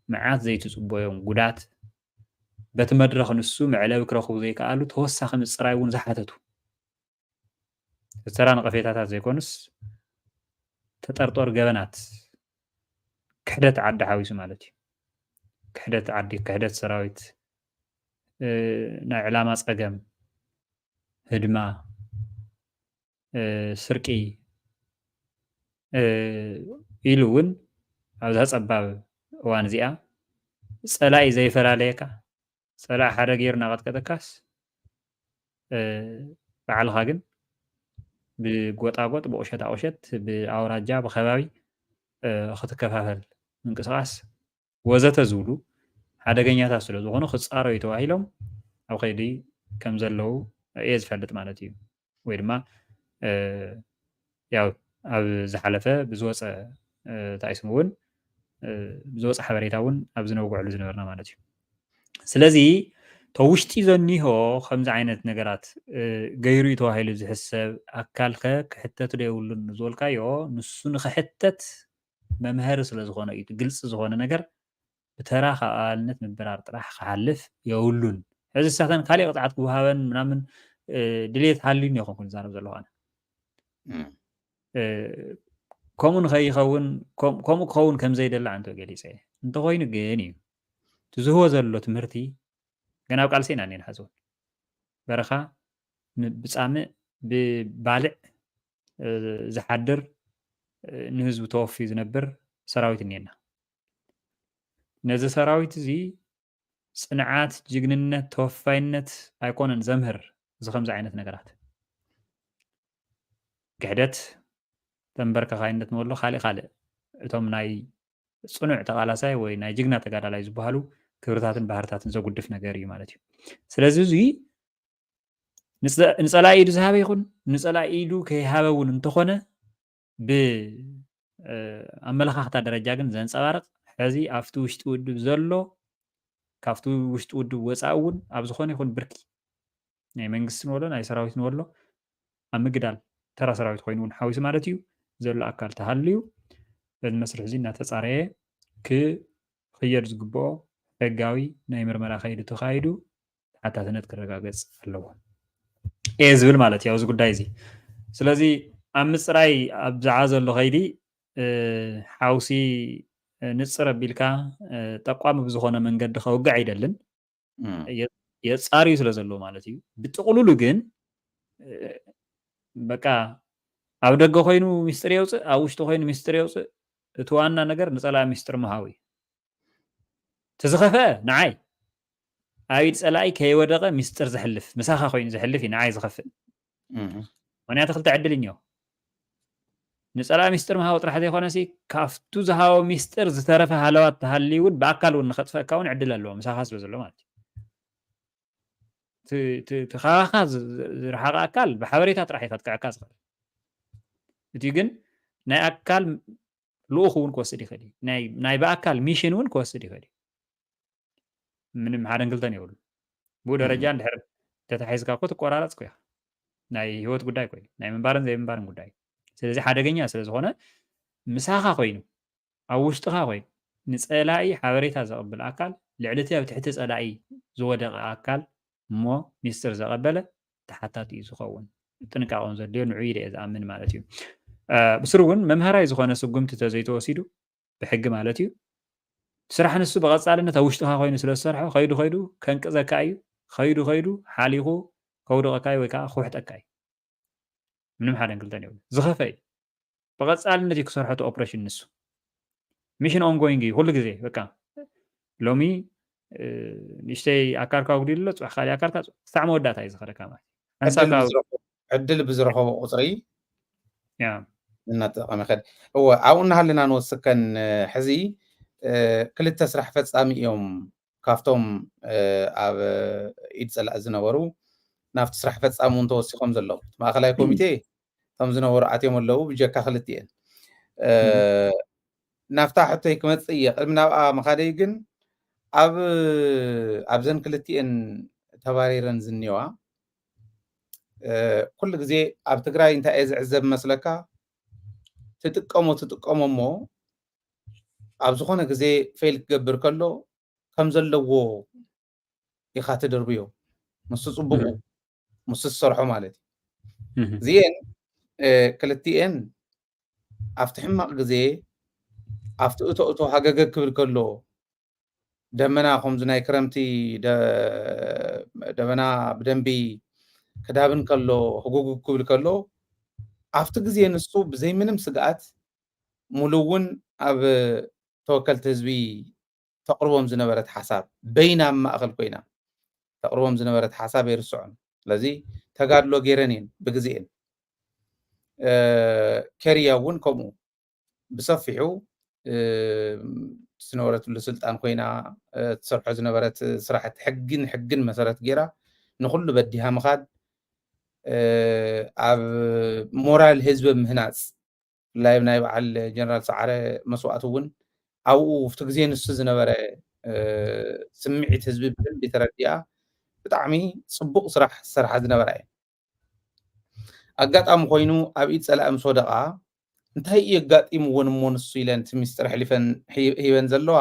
መዓት ዘይትፅበዮም ጉዳት በቲ መድረኽ ንሱ መዕለቢ ክረኽቡ ዘይከኣሉ ተወሳኺ ምፅራይ እውን ዝሓተቱ ዝተራ ነቐፌታታት ዘይኮኑስ ተጠርጠሩ ገበናት ክሕደት ዓዲ ሓዊሱ ማለት እዩ። ክሕደት ዓዲ፣ ክሕደት ሰራዊት፣ ናይ ዕላማ ፀገም፣ ህድማ፣ ስርቂ ኢሉ እውን ኣብዛ ፀባብ እዋን እዚኣ ፀላኢ ዘይፈላለየካ ፀላኢ ሓደ ገይሩ እናቐጥቀጠካስ ባዕልኻ ግን ብጎጣጎጥ ብቁሸት ኣቁሸት ብኣውራጃ ብከባቢ ክትከፋፈል ምንቅስቃስ ወዘተ ዝብሉ ሓደገኛታት ስለ ዝኾኑ ክፃረዩ ተባሂሎም ኣብ ከይዲ ከም ዘለዉ እየ ዝፈልጥ ማለት እዩ። ወይ ድማ ያው ኣብ ዝሓለፈ ብዝወፀ እንታይ ስሙ እውን ብዝወፀ ሓበሬታ እውን ኣብ ዝነውግዕሉ ዝነበርና ማለት እዩ። ስለዚ ተውሽጢ ዘኒሆ ከምዚ ዓይነት ነገራት ገይሩ እዩ ተባሂሉ ዝሕሰብ ኣካልከ ክሕተት ዶ የብሉን ዝበልካዮ ንሱ ንክሕተት መምሀሪ ስለ ዝኾነ እዩ። ግልፂ ዝኾነ ነገር ብተራ ካብ ኣባልነት ምብራር ጥራሕ ክሓልፍ የብሉን። ሕዚ ሳተን ካሊእ ቅፅዓት ክወሃበን ምናምን ድሌት ሃልዩኒ ይኾንኩ ዝዛረብ ዘለኹ ኣነ። ከምኡ ንኸይኸውን ከምኡ ክኸውን ከም ዘይደሊ ኣንተ ገሊፀ እንተኾይኑ ግን እዩ እቲ ዝህቦ ዘሎ ትምህርቲ ገና ኣብ ቃልሲ ኢና እኒና ሕዚ እውን በረኻ ብፃምእ ብባልዕ ዝሓድር ንህዝቡ ተወፍዩ ዝነብር ሰራዊት እኒና። ነዚ ሰራዊት እዚ ፅንዓት፣ ጅግንነት፣ ተወፋይነት ኣይኮነን ዘምህር እዚ ከምዚ ዓይነት ነገራት ክሕደት፣ ተንበርከኻይነት ንበሎ ካሊእ ካልእ እቶም ናይ ፅኑዕ ተቓላሳይ ወይ ናይ ጅግና ተጋዳላይ ዝበሃሉ ክብርታትን ባህርታትን ዘጉድፍ ነገር እዩ ማለት እዩ። ስለዚ እዚ ንፀላኢ ኢዱ ዝሃበ ይኹን ንፀላኢ ኢዱ ከይሃበ እውን እንተኾነ ብኣመለኻኽታ ደረጃ ግን ዘንፀባርቕ ሕዚ ኣብቲ ውሽጢ ውድብ ዘሎ ካብቲ ውሽጢ ውድብ ወፃኢ እውን ኣብ ዝኾነ ይኹን ብርኪ ናይ መንግስቲ ንበሎ ናይ ሰራዊት ንበሎ ኣብ ምግዳል ተራ ሰራዊት ኮይኑ እውን ሓዊሱ ማለት እዩ ዘሎ ኣካል ተሃልዩ በዚ መስርሕ እዚ እናተፃረየ ክኽየድ ዝግብኦ ሕጋዊ ናይ ምርመራ ከይዲ ተኻይዱ ተሓታትነት ክረጋገፅ ኣለዎ እየ ዝብል ማለት እዩ ኣብዚ ጉዳይ እዚ። ስለዚ ኣብ ምፅራይ ኣብዝዓ ዘሎ ከይዲ ሓውሲ ንፅር ኣቢልካ ጠቋሚ ብዝኾነ መንገዲ ከውግዕ ኣይደልን። የፃርዩ ስለ ዘለዎ ማለት እዩ። ብጥቕሉሉ ግን በቃ ኣብ ደገ ኮይኑ ሚስጥር የውፅእ፣ ኣብ ውሽጢ ኮይኑ ሚስጥር የውፅእ። እቲ ዋና ነገር ንፀላኢ ሚስጥር ምሃቡ እዩ። እቲ ዝኸፍአ ንዓይ ኣብ ኢድ ፀላኢ ከይወደቐ ሚስጥር ዘሕልፍ ምሳኻ ኮይኑ ዘሕልፍ እዩ ንዓይ ዝኸፍእ። ምክንያቱ ክልተ ዕድል እኒኦ። ንጸላኢ ሚስጥር ምሃቡ ጥራሕ ዘይኮነሲ ካብቱ ዝሃቦ ሚስጥር ዝተረፈ ሃለዋት ተሃልዩ እውን ብኣካል እውን ንኸጥፈእካ እውን ዕድል ኣለዎ፣ ምሳኻ ስለ ዘሎ ማለት እዩ። እቲ ካባኻ ዝረሓቐ ኣካል ብሓበሬታ ጥራሕ እዩ ከጥቅዐካ ዝኽእል። እቲ ግን ናይ ኣካል ልኡኽ እውን ክወስድ ይኽእል እዩ። ናይ ብኣካል ሚሽን እውን ክወስድ ይኽእል እዩ። ምንም ሓደን ክልተን የብሉ። ብኡ ደረጃ እንድሕር ተታሒዝካ እኮ ትቆራረፅ እኮ ኢኻ። ናይ ህይወት ጉዳይ እኮ እዩ። ናይ ምንባርን ዘይምንባርን ጉዳይ እዩ። ስለዚ ሓደገኛ ስለ ዝኾነ ምሳኻ ኮይኑ ኣብ ውሽጥኻ ኮይኑ ንፀላኢ ሓበሬታ ዘቕብል ኣካል ልዕሊ እቲ ኣብ ትሕቲ ፀላኢ ዝወደቐ ኣካል እሞ ሚስጥር ዘቐበለ ተሓታቲ እዩ ዝኸውን። ጥንቃቐ እውን ዘድልዮ ንዑ ኢለ እየ ዝኣምን ማለት እዩ። ብስሩ እውን መምሃራይ ዝኾነ ስጉምቲ ተዘይተወሲዱ ብሕጊ ማለት እዩ። ስራሕ ንሱ ብቐጻልነት ኣብ ውሽጥኻ ኮይኑ ስለ ዝሰርሖ ከይዱ ከይዱ ከንቅዘካ እዩ። ከይዱ ከይዱ ሓሊኹ ከውድቐካ እዩ ወይ ከዓ ክውሕጠካ እዩ። ምንም ሓደን ክልተን የብሉ። ዝኸፈ እዩ። ብቐጻልነት እዩ ክሰርሖ እቲ ኦፕሬሽን ንሱ። ሚሽን ኦንጎይንግ እዩ ኩሉ ግዜ። በቃ ሎሚ ንእሽተይ ኣካልካ ጉዲሉ ኣሎ፣ ፅባሕ ካሊእ ኣካልካ፣ ክሳዕ መወዳእታ እዩ ዝኸደካ ማለት እዩ። ዕድል ብዝረኸቦ ቁፅሪ እናተጠቐመ ይኸድ። እወ፣ ኣብኡ እናሃለና ንወስከን ሕዚ ክልተ ስራሕ ፈፃሚ እዮም ካብቶም ኣብ ኢድ ፀላእ ዝነበሩ ናብቲ ስራሕ ፈፃሚ እውን ተወሲኾም ዘለዉ። ማእኸላይ ኮሚቴ እቶም ዝነበሩ ኣትዮም ኣለዉ፣ ብጀካ ክልቲኤን። ናብታ ሕቶይ ክመፅእ እየ። ቅድሚ ናብኣ ምኻደይ ግን ኣብ ኣብዘን ክልቲኤን ተባሪረን ዝኒዋ ኩሉ ግዜ ኣብ ትግራይ እንታይ እየ ዝዕዘብ መስለካ? ትጥቀሞ ትጥቀሞ እሞ ኣብ ዝኾነ ግዜ ፌል ክገብር ከሎ ከም ዘለዎ ኢኻ ትድርብዮ። ምስ ፅቡቁ ምስ ዝሰርሖ ማለት እዩ። እዚኤን ክልቲኤን ኣብቲ ሕማቕ ግዜ ኣብቲ እቶ እቶ ሃገገግ ክብል ከሎ ደመና ከምዚ ናይ ክረምቲ ደመና ብደንቢ ክዳብን ከሎ ህጉጉ ክብል ከሎ ኣብቲ ግዜ ንሱ ብዘይ ምንም ስግኣት ሙሉ እውን ኣብ ተወከልቲ ህዝቢ ተቕርቦም ዝነበረት ሓሳብ በይና ኣብ ማእኸል ኮይና ተቕርቦም ዝነበረት ሓሳብ ኣይርስዖን። ስለዚ ተጋድሎ ገይረን እየን ብግዜኤን። ኬርያ እውን ከምኡ ብሰፊሑ ዝነበረትሉ ስልጣን ኮይና ትሰርሖ ዝነበረት ስራሕቲ ሕግን ሕግን መሰረት ገይራ ንኩሉ በዲሃ ምኻድ ኣብ ሞራል ህዝቢ ምህናፅ ብፍላይ ናይ በዓል ጀነራል ሰዓረ መስዋእቲ እውን ኣብኡ ኣብቲ ግዜ ንሱ ዝነበረ ስምዒት ህዝቢ ብደንቢ ተረዲኣ ብጣዕሚ ፅቡቕ ስራሕ ዝሰርሓ ዝነበራ እየን። ኣጋጣሚ ኮይኑ ኣብ ኢድ ፀላኢ ምስ ወደቓ እንታይ እዩ ኣጋጢምዎን እሞ ንሱ ኢለን እቲ ሚስጥር ኣሕሊፈን ሂበን ዘለዋ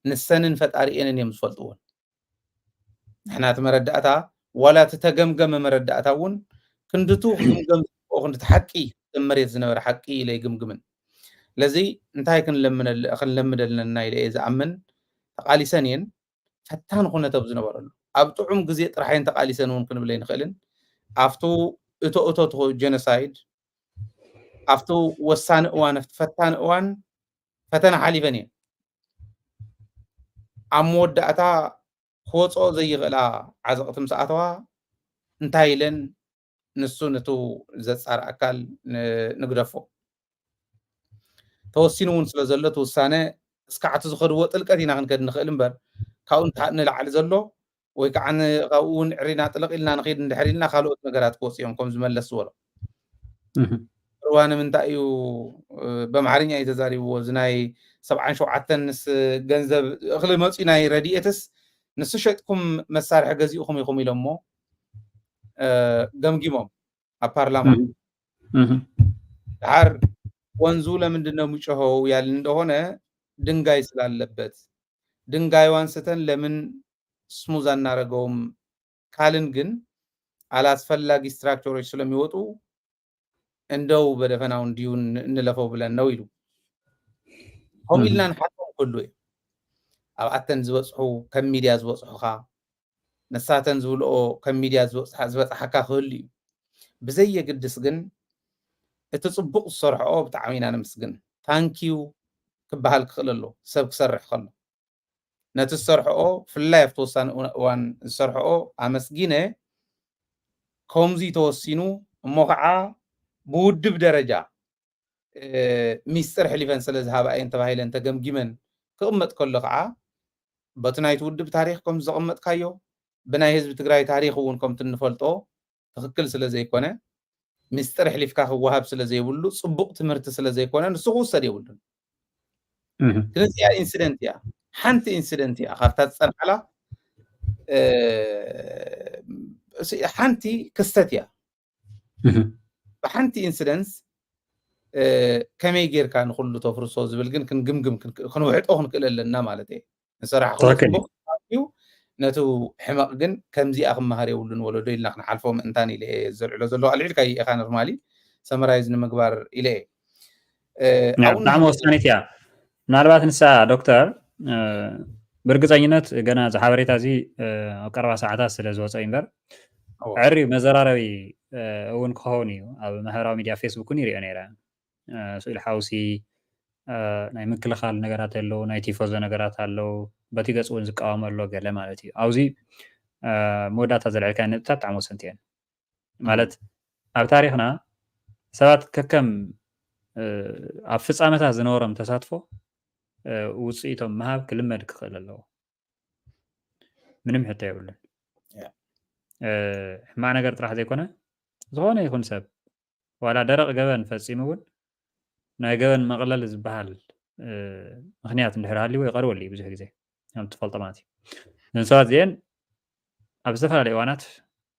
ንሰንን ፈጣሪኤንን እዮም ዝፈልጥዎን። ንሕና እቲ መረዳእታ ዋላ እቲ ተገምገመ መረዳእታ እውን ክንድቱ ክግምገም ዝግብኦ ክንድቲ ሓቂ ኣብ መሬት ዝነበረ ሓቂ ኢለ ይግምግምን። ስለዚ እንታይ ክንለምደል- ክንለምደለና ኢለ እየ ዝኣምን። ተቓሊሰን እየን ፈታኒ ኩነተ ኣብ ዝነበረሉ ኣብ ጥዑም ግዜ ጥራሕ እየን ተቓሊሰን እውን ክንብል ኣይንኽእልን። ኣብቱ እቶ እቶ ጀኖሳይድ ኣብቱ ወሳኒ እዋን ኣብቲ ፈታኒ እዋን ፈተና ሓሊፈን እየን። ኣብ መወዳእታ ክወፅኦ ዘይኽእላ ዓዘቕቲ ምስ ኣተዋ እንታይ ኢለን ንሱ ነቱ ዘፃር ኣካል ንግደፎ ተወሲኑ እውን ስለ ዘሎ እቲ ውሳነ እስካዕ እቲ ዝኸድዎ ጥልቀት ኢና ክንከድ ንኽእል እምበር ካብኡ ንላዕሊ ዘሎ ወይ ከዓ ካብኡ እውን ዕሪና ጥልቕ ኢልና ንኸይድ እንድሕር ኢልና ካልኦት ነገራት ክወፁ እዮም ከም ዝመለስ ዝበሎ ርዋ ንምንታይ እዩ በምሓርኛ እዩ ተዛሪብዎ እዚ ናይ ሰብዓን ሸውዓተን ምስ ገንዘብ እኽሊ መፅኡ ናይ ረድኤትስ ንሱ ሸጥኩም መሳርሒ ገዚእኹም ኢኹም ኢሎሞ ገምጊሞም ኣብ ፓርላማ ድሓር ወንዙ ለምንድን ነው የሚጮኸው ያልን እንደሆነ ድንጋይ ስላለበት ድንጋዩ አንስተን ለምን ስሙዝ አናረገውም ካልን ግን አላስፈላጊ ስትራክቸሮች ስለሚወጡ እንደው በደፈናው እንዲሁ እንለፈው ብለን ነው ኢሉ ከምኡ ኢልና ንሓቶም ኩሉ እዩ ኣብኣተን ዝበፅሑ ከም ሚድያ ዝበፅሑኻ ንሳተን ዝብልኦ ከም ሚድያ ዝበፅሓካ ክህሉ እዩ ብዘየግድስ ግን እቲ ፅቡቅ ዝሰርሕኦ ብጣዕሚ ኢና ንምስግን ታንኪዩ ክበሃል ክኽእል ኣሎ ሰብ ክሰርሕ ከሎ ነቲ ዝሰርሕኦ ብፍላይ ኣብቲ ወሳኒ እዋን ዝሰርሕኦ ኣመስጊነ ከምዚ ተወሲኑ እሞ ከዓ ብውድብ ደረጃ ሚስጥር ሕሊፈን ስለ ዝሃባ እየን ተባሂለን ተገምጊመን ክቕመጥ ከሎ ከዓ በቲ ናይቲ ውድብ ታሪኽ ከም ዘቐመጥካዮ ብናይ ህዝቢ ትግራይ ታሪኽ እውን ከምቲ እንፈልጦ ትኽክል ስለ ዘይኮነ ሚስጥር ሕሊፍካ ክወሃብ ስለ ዘይብሉ ፅቡቕ ትምህርቲ ስለ ዘይኮነ ንሱ ክውሰድ የብሉን። ግን እዚኣ ኢንሲደንት እያ፣ ሓንቲ ኢንሲደንት እያ ካብታ ዝፀንሓላ ሓንቲ ክስተት እያ። ብሓንቲ ኢንሲደንስ ከመይ ጌርካ ንኩሉ ተፍርሶ ዝብል ግን ክንግምግም ክንውሕጦ ክንክእል ኣለና ማለት እየ። ንሰራሕ እዩ፣ ነቱ ሕመቕ ግን ከምዚኣ ክመሃር የብሉን ወለዶ ኢልና ክንሓልፎ ምእንታን ኢለ እየ ዘልዕሎ ዘለኹ። ኣልዒልካ ኢኻ ኖርማሊ ሰመራይዝ ንምግባር ኢለ እየ። ብጣዕሚ ወሳኒት እያ። ምናልባት ንሳ ዶክተር ብርግፀኝነት ገና እዚ ሓበሬታ እዚ ኣብ ቀረባ ሰዓታት ስለ ዝወፀ እዩ እምበር ዕርዩ መዘራረቢ እውን ክኸውን እዩ። ኣብ ማሕበራዊ ሚድያ ፌስቡክ እውን ይሪኦ ነይረ። ስኢል ሓውሲ ናይ ምክልኻል ነገራት ኣለዉ፣ ናይ ቲፎዞ ነገራት ኣለዉ። በቲ ገፅ እውን ዝቃወም ኣሎ ገለ ማለት እዩ። ኣብዚ መወዳእታ ዘልዕልካ ነጥብታት ብጣዕሚ ወሰንቲ እየን። ማለት ኣብ ታሪኽና ሰባት ከከም ኣብ ፍፃመታት ዝነበሮም ተሳትፎ ውፅኢቶም ምሃብ ክልመድ ክኽእል ኣለዎ። ምንም ሕቶ የብሉን። ሕማቕ ነገር ጥራሕ ዘይኮነ ዝኾነ ይኹን ሰብ ዋላ ደረቕ ገበን ፈፂሙ እውን ናይ ገበን መቕለል ዝበሃል ምኽንያት እንድሕር ሃልይዎ ይቐርበሉ እዩ ብዙሕ ግዜ። ከም ትፈልጦ ማለት እዩ። እዘን ሰባት እዚአን ኣብ ዝተፈላለዩ እዋናት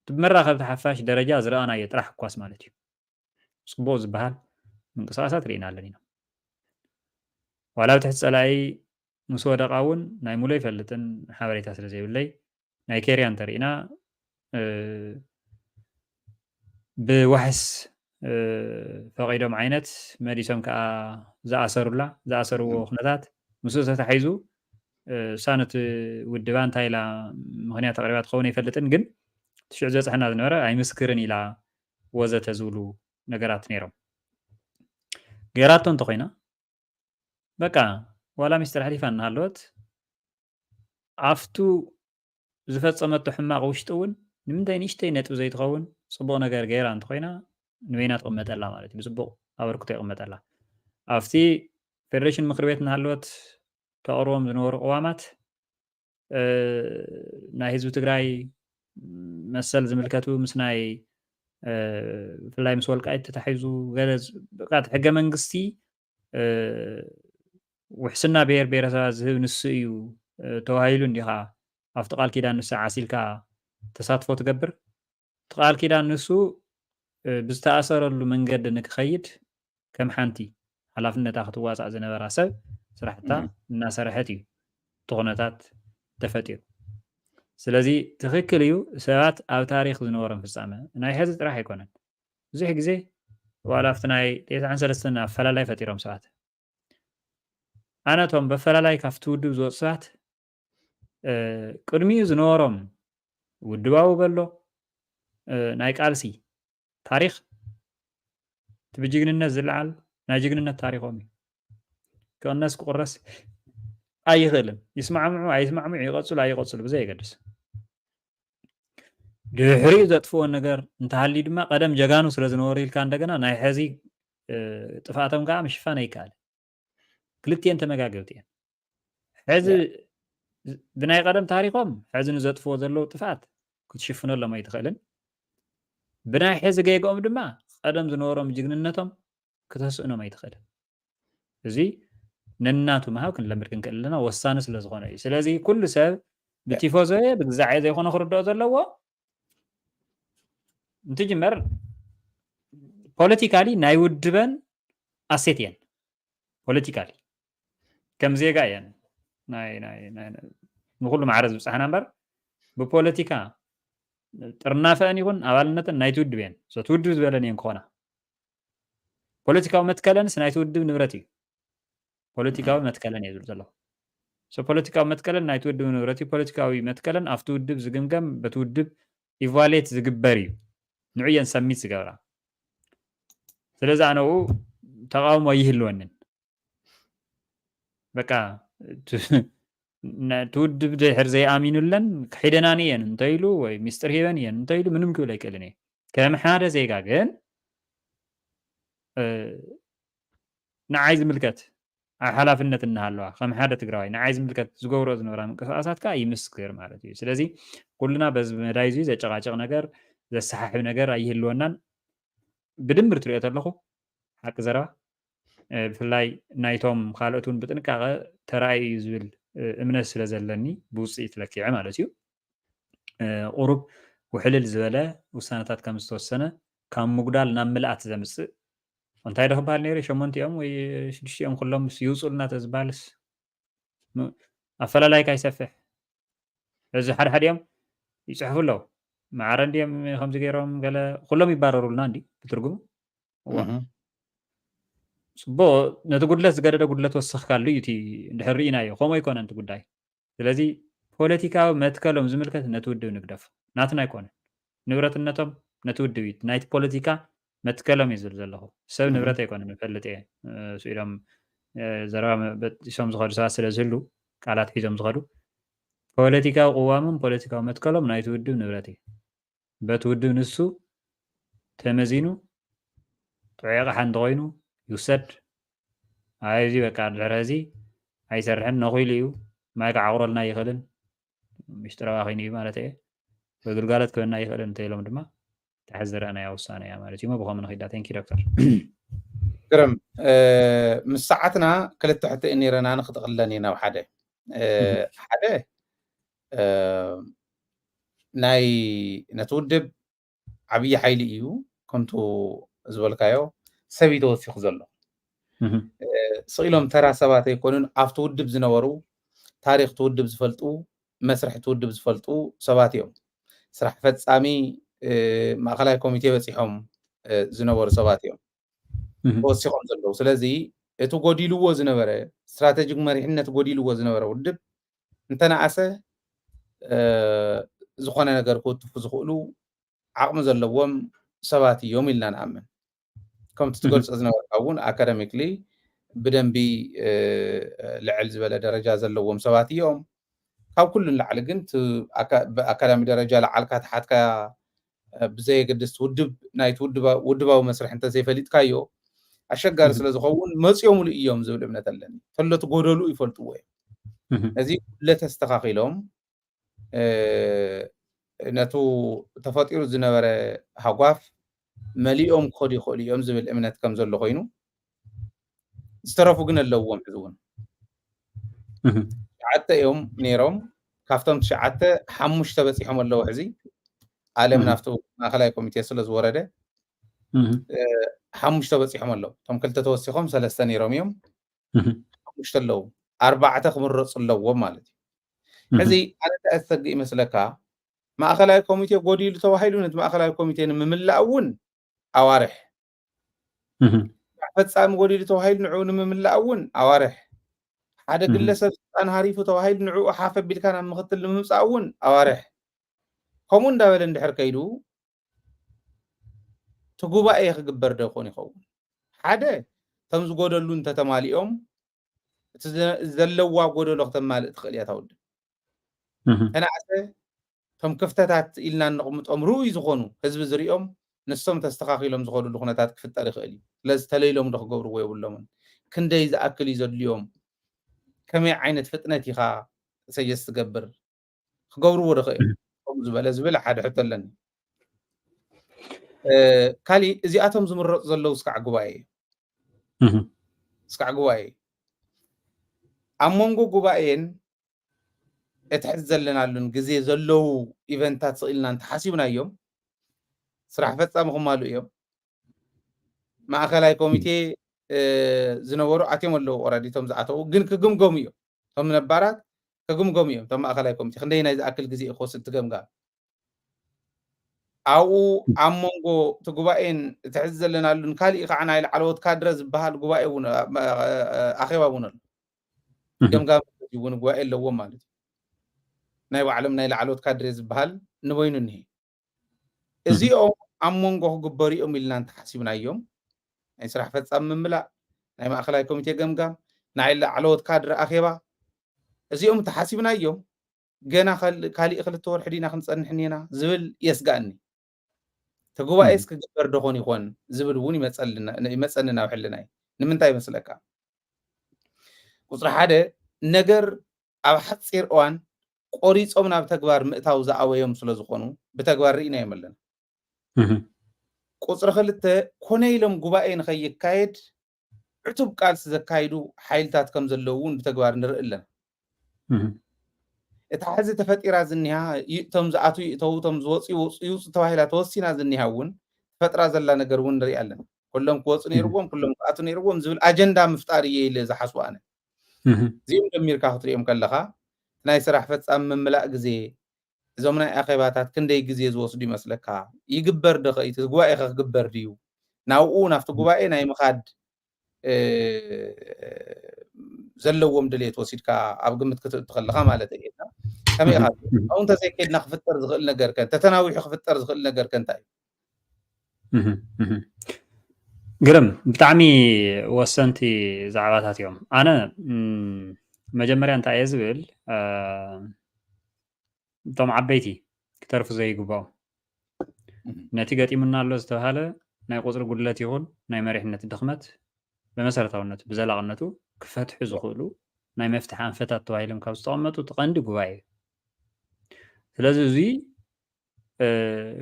ብመራኸብቲ ሓፋሽ ደረጃ ዝረኣናዮ ጥራሕ እኳስ ማለት እዩ። ፅቡቕ ዝበሃል ምንቅስቃሳት ርኢና ኣለና ኢና። ዋላ ኣብ ትሕቲ ፀላኢ ምስ ወደቓ እውን ናይ ሙሉ ኣይፈልጥን ሓበሬታ ስለ ዘይብለይ ናይ ኬርያ እንተርኢና ብዋሕስ ፈቒዶም ዓይነት መሊሶም ከዓ ዝኣሰሩላ ዝኣሰርዎ ኩነታት ምስኡ ተታሒዙ እሳ ነቲ ውድባ እንታይ ኢላ ምኽንያት ኣቕሪባ ትኸውን ኣይፈልጥን፣ ግን እቲ ሽዑ ዝበፅሐና ዝነበረ ኣይምስክርን ኢላ ወዘተ ዝብሉ ነገራት ነይሮም። ገይራቶ እንተኾይና በቃ ዋላ ሚስጥር ኣሕሊፋ እናሃለወት ኣብቱ ዝፈፀመቶ ሕማቕ ውሽጢ እውን ንምንታይ ንእሽተይ ነጥቢ ዘይትኸውን ፅቡቕ ነገር ገይራ እንተኾይና ንበይና ትቕመጠላ ማለት እዩ። ብፅቡቕ ኣበርክቶ ይቕመጠላ። ኣብቲ ፌደሬሽን ምክር ቤት እናሃለወት ተቕርቦም ዝነበሩ ቅዋማት ናይ ህዝቢ ትግራይ መሰል ዝምልከቱ ምስ ናይ ብፍላይ ምስ ወልቃይት ተታሒዙ ገለ ሕገ መንግስቲ ውሕስና ብሄር ብሄረሰባት ዝህብ ንሱ እዩ ተባሂሉ እንዲኻ ኣብቲ ቃል ኪዳን ንሱ ዓሲልካ ተሳትፎ ትገብር? እቲ ቃል ኪዳን ንሱ ብዝተኣሰረሉ መንገዲ ንክኸይድ ከም ሓንቲ ሓላፍነታ ክትዋፃእ ዝነበራ ሰብ ስራሕታ እናሰረሐት እዩ እቲ ኩነታት ተፈጢሩ። ስለዚ ትኽክል እዩ ሰባት ኣብ ታሪክ ዝነበሮም ፍፃመ ናይ ሕዚ ጥራሕ ኣይኮነን። ብዙሕ ግዜ ዋላ ኣብቲ ናይ ተስዓን ሰለስተን ኣፈላላይ ፈጢሮም ሰባት ኣነ እቶም በፈላላይ ካብቲ ውድብ ዝወፁ ሰባት ቅድሚኡ ዝነበሮም ውድባዊ በሎ ናይ ቃልሲ ታሪክ እቲ ብጅግንነት ዝለዓል ናይ ጅግንነት ታሪኮም እዩ። ክቕነስ ክቁረስ ኣይኽእልን። ይስማዕምዑ ኣይስማዕምዑ ይቐፅሉ ኣይቐፅሉ ብዘይ የገድስ ድሕሪኡ ዘጥፍዎ ነገር እንተሃልዩ ድማ ቀደም ጀጋኑ ስለ ዝነበሩ ኢልካ እንደገና ናይ ሕዚ ጥፍኣቶም ከዓ ምሽፋን ኣይከኣልን። ክልቲኤን ተመጋገብቲ እየን። ሕዚ ብናይ ቀደም ታሪኮም ሕዚ ንዘጥፍዎ ዘለዉ ጥፍኣት ክትሽፍነሎም ኣይትኽእልን። ብናይ ሕዚ ጌግኦም ድማ ቀደም ዝነበሮም ጅግንነቶም ክተስእኖም ኣይትኽእልን። እዚ ነናቱ ምሃብ ክንለምድ ክንክእል ኣለና ወሳኒ ስለ ዝኾነ እዩ። ስለዚ ኩሉ ሰብ ብቲፎዞየ ብግዛዐ ዘይኮነ ክርድኦ ዘለዎ እንትጅመር ፖለቲካሊ ናይ ውድበን ኣሴት እየን። ፖለቲካሊ ከም ዜጋ እየን ንኩሉ ማዕረ ዝብፅሓና እምበር ብፖለቲካ ጥርናፈአን ይኹን ኣባልነተን ናይቲ ውድብ እየን። እቲ ውድብ ዝበለን እየን ክኾና። ፖለቲካዊ መትከለንስ ናይቲ ውድብ ንብረት እዩ። ፖለቲካዊ መትከለን እየ ዝብል ዘለኹ። ፖለቲካዊ መትከለን ናይቲ ውድብ ንብረት እዩ። ፖለቲካዊ መትከለን ኣብቲ ውድብ ዝግምገም በቲ ውድብ ኢቫሉዌት ዝግበር እዩ። ንዑ እየን ሰሚት ዝገብራ። ስለዚ ኣነኡ ተቃውሞ ይህልወንን በቃ እቲ ውድብ ድሕር ዘይኣሚኑለን ክሒደናኒ እየን እንተኢሉ ወይ ሚስጥር ሂበን እየን እንተኢሉ ምንም ክብል ኣይክእልን እየ። ከም ሓደ ዜጋ ግን ንዓይ ዝምልከት ኣብ ሓላፍነት እናሃለዋ ከም ሓደ ትግራዋይ ንዓይ ዝምልከት ዝገብሮ ዝነበራ ምንቅስቃሳት ከዓ ይምስክር ማለት እዩ። ስለዚ ኩልና በዚ መዳይ እዚ ዘጨቃጭቅ ነገር ዘሰሓሕብ ነገር ኣይህልወናን። ብድምር ትሪኦ ተለኹ ሓቂ ዘረባ ብፍላይ ናይቶም ካልኦት እውን ብጥንቃቐ ተራእዩ እዩ ዝብል እምነት ስለ ዘለኒ ብውፅኢት ለኪዐ ማለት እዩ። ቁሩብ ውሕልል ዝበለ ውሳነታት ከም ዝተወሰነ ካብ ምጉዳል ናብ ምልኣት ዘምፅእ እንታይ ዶ ክበሃል ነይሩ? ሸሞንቲኦም ወይ ሽዱሽቲኦም ኩሎም ይውፅኡልና ተዝበሃልስ ኣፈላላይ ካይሰፍሕ እዚ ሓደ ሓዲኦም ይፅሕፉ ኣለዉ። ማዕረ እንዲኦም ከምዚ ገይሮም ገለ ኩሎም ይባረሩልና እንዲ ብትርጉሙ ጽቡቅ ነቲ ጉድለት ዝገደደ ጉድለት ወሰኽካሉ እዩ እቲ እንድሕር ርኢናዮ ከምኡ ኣይኮነን እቲ ጉዳይ። ስለዚ ፖለቲካዊ መትከሎም ዝምልከት ነቲ ውድብ ንግደፎ ናትና ኣይኮነን ንብረትነቶም ነቲ ውድብ እዩ ናይቲ ፖለቲካ መትከሎም እዩ ዝብል ዘለኹ ሰብ ንብረት ኣይኮነን እፈልጥ እየ። ስኢሎም ዘረባ በጢሶም ዝኸዱ ሰባት ስለ ዝህሉ ቃላት ሒዞም ዝኸዱ ፖለቲካዊ ቅዋሞም ፖለቲካዊ መትከሎም ናይቲ ውድብ ንብረት እዩ። በቲ ውድብ ንሱ ተመዚኑ ጥዑይ ኣቕሓ እንተኾይኑ ይውሰድ። ኣይ እዚ በቃ ድሕሪ ሕዚ ኣይሰርሕን ነኺሉ እዩ ማይ ክዓቑረልና ኣይኽእልን ምሽጥራዊ ኣኺኑ እዩ ማለት እየ። ግልጋሎት ክህበና ኣይኽእልን እንተኢሎም ድማ እታ ሕዚ ዝረኣናያ ውሳነ እያ ማለት እዩ። ብኸምኡ ንኺዳ። Thank you ዶክተር። ግርም ምስ ሰዓትና ክልተ ሕቶ እዩ ነይረና ንክጥቕለን እዩ ናብ ሓደ ሓደ ናይ ነቲ ውድብ ዓብዪ ሓይሊ እዩ ከምቱ ዝበልካዮ ሰብ እዩ ተወሲኹ ዘሎ ስቕ ኢሎም ተራ ሰባት ኣይኮኑን ኣብቲ ውድብ ዝነበሩ ታሪክ ትውድብ ዝፈልጡ መስርሒ ትውድብ ዝፈልጡ ሰባት እዮም ስራሕ ፈፃሚ ማእኸላይ ኮሚቴ በፂሖም ዝነበሩ ሰባት እዮም ተወሲኾም ዘለዉ ስለዚ እቲ ጎዲልዎ ዝነበረ ስትራቴጂክ መሪሕነት ጎዲልዎ ዝነበረ ውድብ እንተነኣሰ ዝኾነ ነገር ክውትፉ ዝኽእሉ ዓቕሚ ዘለዎም ሰባት እዮም ኢልና ንኣምን። ከምቲ ትገልጾ ዝነበርካ እውን ኣካደሚክሊ ብደንቢ ልዕል ዝበለ ደረጃ ዘለዎም ሰባት እዮም። ካብ ኩሉ ንላዕሊ ግን ብኣካዳሚ ደረጃ ለዓልካ ተሓትካ ብዘየገድስ ውድብ ናይቲ ውድባዊ መስርሕ እንተዘይፈሊጥካዮ ኣሸጋሪ ስለ ዝኸውን መፅኦምሉ እዮም ዝብል እምነት ኣለኒ። ተሎ እቲ ጎደሉ ይፈልጥዎ እዮም። ነዚ ጉድለት ኣስተኻኺሎም ነቱ ተፈጢሩ ዝነበረ ሃጓፍ መሊኦም ክኸዱ ይኽእሉ እዮም ዝብል እምነት ከም ዘሎ ኮይኑ ዝተረፉ ግን ኣለውዎም ሕዚ እውን ትሽዓተ እዮም ነይሮም ካብቶም ትሽዓተ ሓሙሽተ በፂሖም ኣለዉ ሕዚ ኣለም ናብቲ ማእኸላይ ኮሚቴ ስለ ዝወረደ ሓሙሽተ በፂሖም ኣለዉ እቶም ክልተ ተወሲኾም ሰለስተ ነይሮም እዮም ሓሙሽተ ኣለዉ ኣርባዕተ ክምረፁ ኣለዎም ማለት እዩ ሕዚ ኣነ እንታይ ኣሰግእ ይመስለካ ማእኸላይ ኮሚቴ ጎዲሉ ተባሂሉ ነቲ ማእኸላይ ኮሚቴ ንምምላእ እውን ኣዋርሕ ፈፃሚ ጎዲሉ ተባሂሉ ንዕኡ ንምምላእ እውን ኣዋርሕ ሓደ ግለሰብ ስልጣን ሃሪፉ ተባሂሉ ንዕኡ ሓፍ ኣቢልካ ናብ ምክትል ንምምፃእ እውን ኣዋርሕ ከምኡ እንዳበለ እንድሕር ከይዱ እቲ ጉባኤ ክግበር ዶ ይኾን ይኸውን ሓደ ከም ዝጎደሉ እንተተማሊኦም እቲ ዘለዋ ጎደሎ ክተማልእ ትኽእል እያ ታውድብ ተናእሰ እቶም ክፍተታት ኢልና እንቕምጦም ርኡይ ዝኾኑ ህዝቢ ዝሪኦም ንሶም ተስተኻኺሎም ዝኸዱሉ ኩነታት ክፍጠር ይኽእል እዩ ስለዚ ተለይሎም ዶ ክገብርዎ የብሎምን ክንደይ ዝኣክል እዩ ዘድልዮም ከመይ ዓይነት ፍጥነት ኢኻ ሰጀስት ትገብር ክገብርዎ ዶ ክእል ከምኡ ዝበለ ዝብል ሓደ ሕቶ ኣለኒ ካሊእ እዚኣቶም ዝምረፁ ዘለዉ ስካዕ ጉባኤ ስካዕ ጉባኤ ኣብ መንጎ ጉባኤን እቲ ሕዚ ዘለናሉን ግዜ ዘለዉ ኢቨንታት ስቕ ኢልና እንተሓሲብናዮም ስራሕ ፈፃሚ ክማሉ እዮም ማእኸላይ ኮሚቴ ዝነበሩ ኣትዮም ኣለዉ ኦረዲ እቶም ዝኣተዉ ግን ክግምገሙ እዮም እቶም ነባራት ክግምገሙ እዮም እቶም ማእኸላይ ኮሚቴ ክንደይ ናይ ዝኣክል ግዜ ክወስድ ትገምጋም ኣብኡ ኣብ መንጎ እቲ ጉባኤን እቲ ሕዚ ዘለናሉን ካሊእ ከዓ ናይ ላዕለዎት ካድረ ዝበሃል ጉባኤ እውን ኣኼባ እውን ኣሎ ገምጋም እውን ጉባኤ ኣለዎም ማለት እዩ ናይ ባዕሎም ናይ ላዕለዎት ካድረ ዝበሃል ንበይኑ እኒሄ እዚኦም ኣብ መንጎ ክግበሩ እዮም ኢልና እንተሓሲብናዮም ናይ ስራሕ ፈፃሚ ምምላእ ናይ ማእኸላይ ኮሚቴ ገምጋም ናይ ላዕለዎት ካድረ ኣኼባ እዚኦም እንተሓሲብናዮም ገና ካሊእ ክልተ ወርሒ ዲና ክንፀንሕ እኒና ዝብል የስጋእኒ እቲ ጉባኤስ ክግበር ዶኾን ይኾን ዝብል እውን ይመፀኒ ናብ ሕልናይ ንምንታይ ይመስለካ? ቁፅሪ ሓደ፣ ነገር ኣብ ሓፂር እዋን ቆሪፆም ናብ ተግባር ምእታው ዝኣበዮም ስለ ዝኾኑ ብተግባር ርኢናዮም ኣለና። ቁፅሪ ክልተ፣ ኮነ ኢሎም ጉባኤ ንኸይካየድ ዕቱብ ቃልሲ ዘካይዱ ሓይልታት ከም ዘለዉ እውን ብተግባር ንርኢ ኣለና። እታ ሕዚ ተፈጢራ ዝኒሃ፣ ይእቶም ዝኣትዉ ይእተዉ፣ እቶም ዝወፁ ይወፁ ይውፁ ተባሂላ ተወሲና ዝኒሃ እውን ተፈጥራ ዘላ ነገር እውን ንርኢ ኣለና። ኩሎም ክወፁ ነይርዎም፣ ኩሎም ክኣትዉ ነይርዎም ዝብል ኣጀንዳ ምፍጣር እየ ኢለ ዝሓስቡ ኣነ። እዚኦም ደሚርካ ክትሪኦም ከለኻ ናይ ስራሕ ፈፃሚ ምምላእ ግዜ፣ እዞም ናይ ኣኼባታት ክንደይ ግዜ ዝወስዱ ይመስለካ? ይግበር ዶ? ከይቲ ጉባኤ ከ ክግበር ድዩ? ናብኡ ናብቲ ጉባኤ ናይ ምኻድ ዘለዎም ድሌት ወሲድካ ኣብ ግምት ክትእቱ ከለካ ማለት እየ። ከመይ ኢኻ? ኣብኡ እንተዘይከድና ክፍጠር ዝኽእል ነገር ከ፣ ተተናዊሑ ክፍጠር ዝኽእል ነገር ከ እንታይ እዩ? ግርም፣ ብጣዕሚ ወሰንቲ ዛዕባታት እዮም። ኣነ መጀመርያ እንታይ እየ ዝብል፣ እቶም ዓበይቲ ክተርፉ ዘይግባኦም፣ ነቲ ገጢሙና ኣሎ ዝተባሃለ ናይ ቁፅሪ ጉድለት ይኹን ናይ መሪሕነት ድኽመት ብመሰረታውነቱ ብዘላቕነቱ ክፈትሑ ዝኽእሉ ናይ መፍትሒ ኣንፈታት ተባሂሎም ካብ ዝተቐመጡ እቲ ቀንዲ ጉባኤ እዩ። ስለዚ እዚ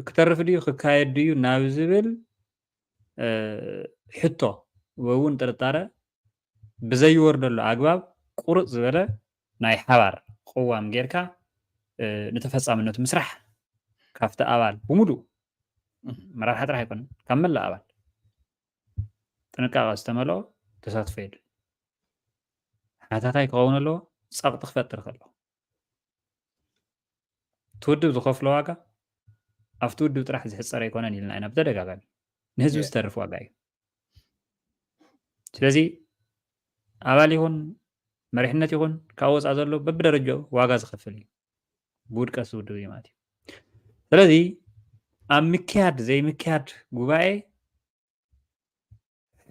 ክተርፍ ድዩ ክካየድ ድዩ ናብ ዝብል ሕቶ ወይ እውን ጥርጣረ ብዘይወርደሉ ኣግባብ ቁርፅ ዝበለ ናይ ሓባር ቅዋም ጌርካ ንተፈፃምነቱ ምስራሕ ካብቲ ኣባል ብሙሉእ መራርሓ ጥራሕ ኣይኮነን፣ ካብ መላእ ኣባል ጥንቃቐ ዝተመልኦ ተሳትፎ የድሊ። ሓታታይ ክኸውን ኣለዎ። ፀቕጢ ክፈጥር ከሎ እቲ ውድብ ዝኸፍሎ ዋጋ ኣብቲ ውድብ ጥራሕ ዝሕፀር ኣይኮነን ኢልና ኢና ብተደጋጋሚ። ንህዝቢ ዝተርፍ ዋጋ እዩ። ስለዚ ኣባል ይኹን መሪሕነት ይኹን ካብ ወፃእ ዘሎ በብደረጃኡ ዋጋ ዝኸፍል እዩ። ብውድቀት ዝውድብ እዩ ማለት እዩ። ስለዚ ኣብ ምክያድ ዘይምክያድ ጉባኤ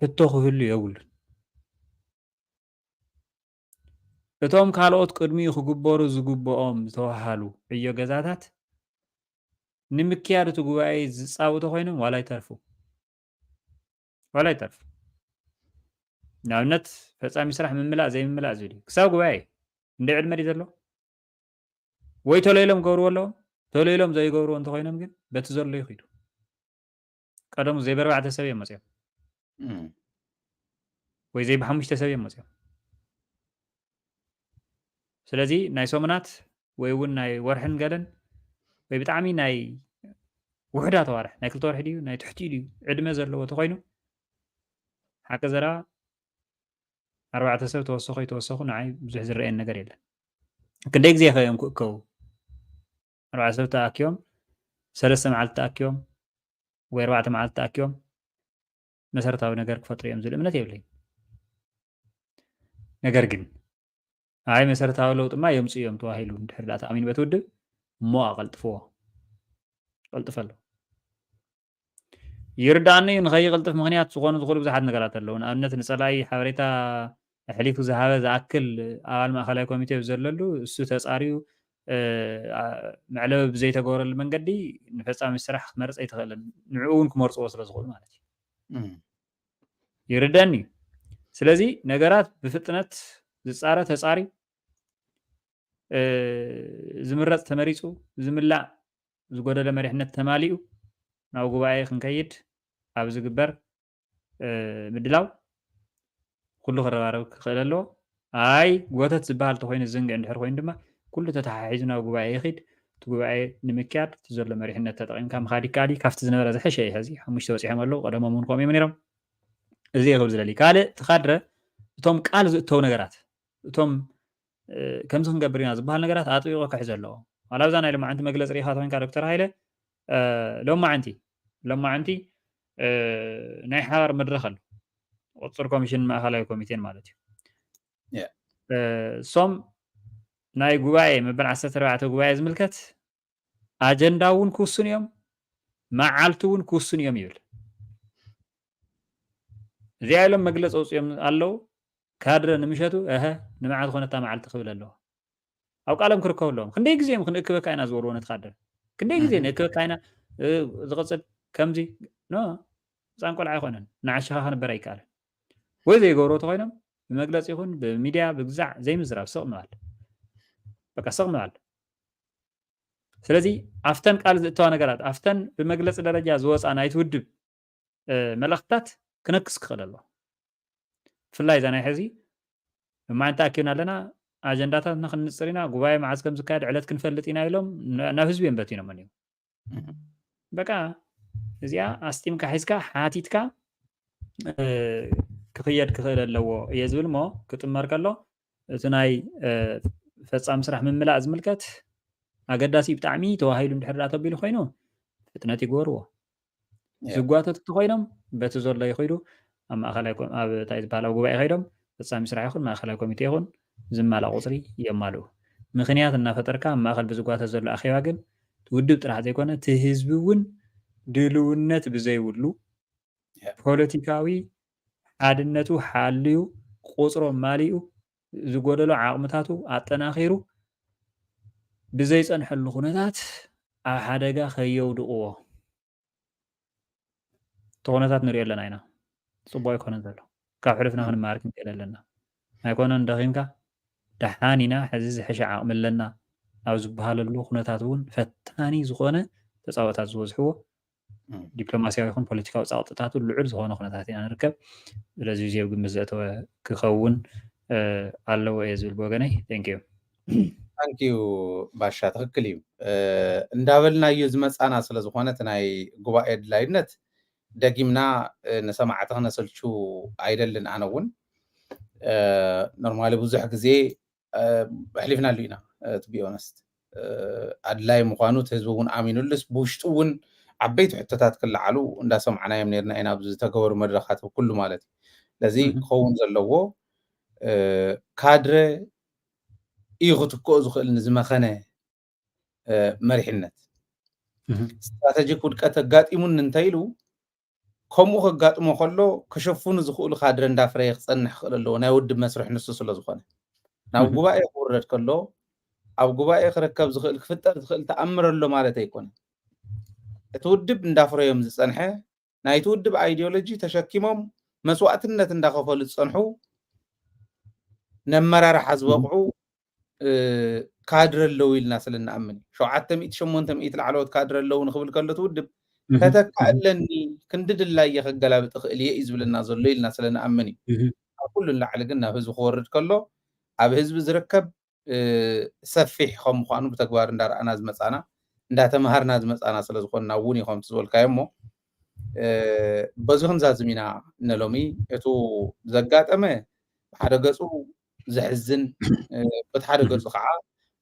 ሕቶ ክህሉ የብሉን። እቶም ካልኦት ቅድሚኡ ክግበሩ ዝግብኦም ዝተባሃሉ ዕዮ ገዛታት ንምክያድ እቲ ጉባኤ ዝፃወቱ ኮይኖም ዋላ ይተርፉ ዋላ ይተርፉ ንኣብነት ፈፃሚ ስራሕ ምምላእ ዘይምምላእ ዝብል እዩ። ክሳብ ጉባኤ እንደ ዕድመ ድዩ ዘሎ ወይ ተሎ ኢሎም ክገብርዎ ኣለዎም። ተሎ ኢሎም ዘይገብርዎ እንተኮይኖም ግን በቲ ዘሎ ይኺዱ። ቀደሙ ዘይበርባዕተ ሰብ እዮም መፅኦም ወይ ዘይብሓሙሽተ ሰብ እዮም መፅኦም። ስለዚ ናይ ሰሙናት ወይ እውን ናይ ወርሕን ገለን ወይ ብጣዕሚ ናይ ውሕዳት ኣዋርሕ ናይ ክልተ ወርሒ ድዩ ናይ ትሕቲ ድዩ ዕድመ ዘለዎ ተኮይኑ ሓቂ ዘረባ ኣርባዕተ ሰብ ተወሰኹ ይተወሰኹ ንዓይ ብዙሕ ዝረአየን ነገር የለን። ክንደይ ግዜ ከ እዮም ክእከቡ? ኣርባዕተ ሰብ ተኣኪቦም ሰለስተ መዓልቲ ተኣኪቦም ወይ ኣርባዕተ መዓልቲ ተኣኪቦም መሰረታዊ ነገር ክፈጥሩ እዮም ዝብል እምነት የብለይን። ነገር ግን ኣይ መሰረታዊ ለውጥማ የምፅኡ እዮም ተባሂሉ እንድሕር ዳኣ ተኣሚኑ በቲ ውድብ እሞ ኣቐልጥፍዎ። ቀልጥፈ ኣሎ። ይርዳእኒ እዩ ንኸይቕልጥፍ ምኽንያት ዝኾኑ ዝኽእሉ ብዙሓት ነገራት ኣለዉ። ንኣብነት ንፀላኢ ሓበሬታ ኣሕሊፉ ዝሃበ ዝኣክል ኣባል ማእኸላይ ኮሚቴ ብዘለሉ እሱ ተፃርዩ መዕለቢ ብዘይተገበረሉ መንገዲ ንፈፃሚ ስራሕ ክትመርፅ ኣይትኽእልን። ንዕኡ እውን ክመርፅዎ ስለ ዝኽእሉ ማለት እዩ። ይርደኒ። ስለዚ ነገራት ብፍጥነት ዝፃረ ተፃሪ ዝምረፅ ተመሪፁ ዝምላእ ዝጎደለ መሪሕነት ተማሊኡ ናብ ጉባኤ ክንከይድ ኣብ ዝግበር ምድላው ኩሉ ክረባረብ ክኽእል ኣለዎ። ኣይ ጎተት ዝበሃል ተኮይኑ ዝንግዕ እንድሕር ኮይኑ ድማ ኩሉ ተተሓሒዙ ናብ ጉባኤ ይኺድ። እቲ ጉባኤ ንምክያድ እቲ ዘሎ መሪሕነት ተጠቒምካ ምኻድ ይከኣል እዩ። ካብቲ ዝነበረ ዝሐሸ እዩ። ሕዚ ሓሙሽተ በፂሖም ኣለዉ። ቀደሞም እውን ከምኡ እዮም ነይሮም። እዚ እየ ክብል ዝደሊ። ካልእ እቲ ካድረ እቶም ቃል ዝእተው ነገራት እቶም ከምዚ ክንገብር ኢና ዝበሃል ነገራት ኣጥቢቑ ክሕዝ ኣለዎ። ዋላ ኣብዛ ናይ ሎማዓንቲ መግለፂ ርኢኻ ተኮይንካ ዶክተር ሃይለ ሎማዓንቲ ሎማዓንቲ ናይ ሓባር መድረኽ ኣሎ ቁፅር ኮሚሽን ማእኸላዊ ኮሚቴን ማለት እዩ። እሶም ናይ ጉባኤ መበል ዓሰርተ ኣርባዕተ ጉባኤ ዝምልከት ኣጀንዳ እውን ክውስኑ እዮም፣ መዓልቲ እውን ክውስኑ እዮም ይብል። እዚኣ ኢሎም መግለፂ ኣውፅኦም ኣለዉ። ካድረ ንምሸቱ እሀ ንመዓ ዝኾነታ መዓልቲ ክብል ኣለዎ። ኣብ ቃሎም ክርከቡ ኣለዎም። ክንደይ ግዜ እዮም ክንእክበካ ኢና ዝበልዎ ነቲ ካድረ? ክንደይ ግዜ ንእክበካ ኢና ዝቕፅል ከምዚ ኖ ህፃን ቆልዓ ኣይኮነን። ንዓሽኻ ክንበር ኣይከኣልን። ወይ ዘይገብሮ ተኮይኖም ብመግለፂ ይኹን ብሚድያ ብግዛዕ ዘይምዝራብ ስቕ ምባል፣ በቃ ስቕ ምባል። ስለዚ ኣብተን ቃል ዝእተዋ ነገራት፣ ኣብተን ብመግለፂ ደረጃ ዝወፃ ናይቲ ውድብ መልእኽትታት ክነክስ ክኽእል ኣለዎ። ብፍላይ እዛ ናይ ሕዚ እማን ተኣኪብና ኣለና፣ ኣጀንዳታትና ክንጽር ኢና፣ ጉባኤ መዓዝ ከም ዝካየድ ዕለት ክንፈልጥ ኢና ኢሎም ናብ ህዝቢ እዮም በቲኖም። በቃ እዚኣ ኣስጢምካ ሒዝካ ሓቲትካ ክኽየድ ክኽእል ኣለዎ እየ ዝብል። እሞ ክጥመር ከሎ እቲ ናይ ፈጻሚ ስራሕ ምምላእ ዝምልከት ኣገዳሲ ብጣዕሚ ተባሂሉ እንድሕር ተቢሉ ኮይኑ ፍጥነት ይግበርዎ። ዝጓተቱ እንተኮይኖም በቲ ዘሎ ይኸይዱ ኣብ ማእኸላይ ኣብ እንታይ ዝበሃል ኣብ ጉባኤ ከይዶም ፈጻሚ ስራሕ ይኹን ማእኸላይ ኮሚቴ ይኹን ዝማላ ቁፅሪ የማልኡ። ምክንያት እናፈጠርካ ኣብ ማእኸል ብዝጓተት ዘሎ ኣኼባ ግን ውድብ ጥራሕ ዘይኮነ እቲ ህዝቢ እውን ድልውነት ብዘይብሉ ፖለቲካዊ ሓድነቱ ሓልዩ ቁፅሮም ማሊኡ ዝጎደሎ ዓቕምታቱ ኣጠናኺሩ ብዘይፀንሐሉ ኩነታት ኣብ ሓደጋ ከየውድቕዎ እቲ ኩነታት ንሪኦ ኣለና ኢና። ፅቡቅ ኣይኮነን ዘሎ። ካብ ሕሉፍና ክንመሃር ክንክእል ኣለና። ኣይኮነን ደኺምካ ደሓን ኢና ሕዚ ዝሕሸ ዓቕሚ ኣለና ኣብ ዝበሃለሉ ኩነታት እውን ፈታኒ ዝኾነ ተፃቦታት ዝበዝሕዎ ዲፕሎማሲያዊ ይኹን ፖለቲካዊ ፀቕጥታቱ ልዑል ዝኾነ ኩነታት ኢና ንርከብ። ስለዚ እዚ ኣብ ግምት ዘእተወ ክኸውን ኣለዎ እየ ዝብል ብወገነይ። Thank you። Thank you ባሻ፣ ትኽክል እዩ። እንዳበልናዮ ዝመፃና ስለዝኾነ እቲ ናይ ጉባኤ ኣድላይነት ደጊምና ንሰማዕቲ ክነሰልቹ ኣይደልን። ኣነ እውን normally ብዙሕ ግዜ ኣሕሊፍናሉ ኢና። To be honest ኣድላይ ምዃኑ እቲ ህዝቢ እውን ኣሚኑሉስ ብውሽጡ እውን ዓበይቲ ሕቶታት ክለዓሉ እንዳሰማዕናዮም ነርና ኢና ኣብዚ ዝተገበሩ መድረኻት ኩሉ ማለት እዩ። ስለዚ ክኸውን ዘለዎ ካድረ እዩ ክትክኦ ዝኽእል ንዝመኸነ መሪሕነት። ስትራተጂክ ውድቀት ኣጋጢሙኒ እንተኢሉ ከምኡ ከጋጥሞ ከሎ ክሸፍኑ ዝኽእሉ ካድረ እንዳፍረየ ክፀንሕ ክኽእል ኣለዎ። ናይ ውድብ መስርሕ ንሱ ስለዝኾነ ናብ ጉባኤ ክውረድ ከሎ ኣብ ጉባኤ ክርከብ ዝኽእል ክፍጠር ዝኽእል ተኣምር ኣሎ ማለት ኣይኮነን። እቲ ውድብ እንዳፍረዮም ዝፀንሐ ናይቲ ውድብ ኣይዲዮሎጂ ተሸኪሞም መስዋእትነት እንዳኸፈሉ ዝፀንሑ ነመራርሓ ዝበቕዑ ካድረ ኣለዉ ኢልና ስለ ንኣምን እዩ። ሸውዓተ ሚእቲ ሸሞንተ ሚእቲ ላዕለዎት ካድረ ኣለዉ ንኽብል ከሎ እቲ ውድብ ተተካ ኣለኒ ክንዲ ድላየ ከገላብጥ እኽእል እየ እዩ ዝብለና ዘሎ ኢልና ስለ ንኣምን እዩ። ካብ ኩሉ ንላዕሊ ግን ናብ ህዝቢ ክወርድ ከሎ ኣብ ህዝቢ ዝርከብ ሰፊሕ ከም ምዃኑ ብተግባር እንዳረኣና ዝመፃና እንዳተምሃርና ዝመፃና ስለ ዝኾንና እውን እዩ ከምቲ ዝበልካዮ እሞ በዚ ክንዛዝም ኢና ነሎሚ። እቱ ዘጋጠመ ብሓደ ገፁ ዘሕዝን በቲ ሓደ ገፁ ከዓ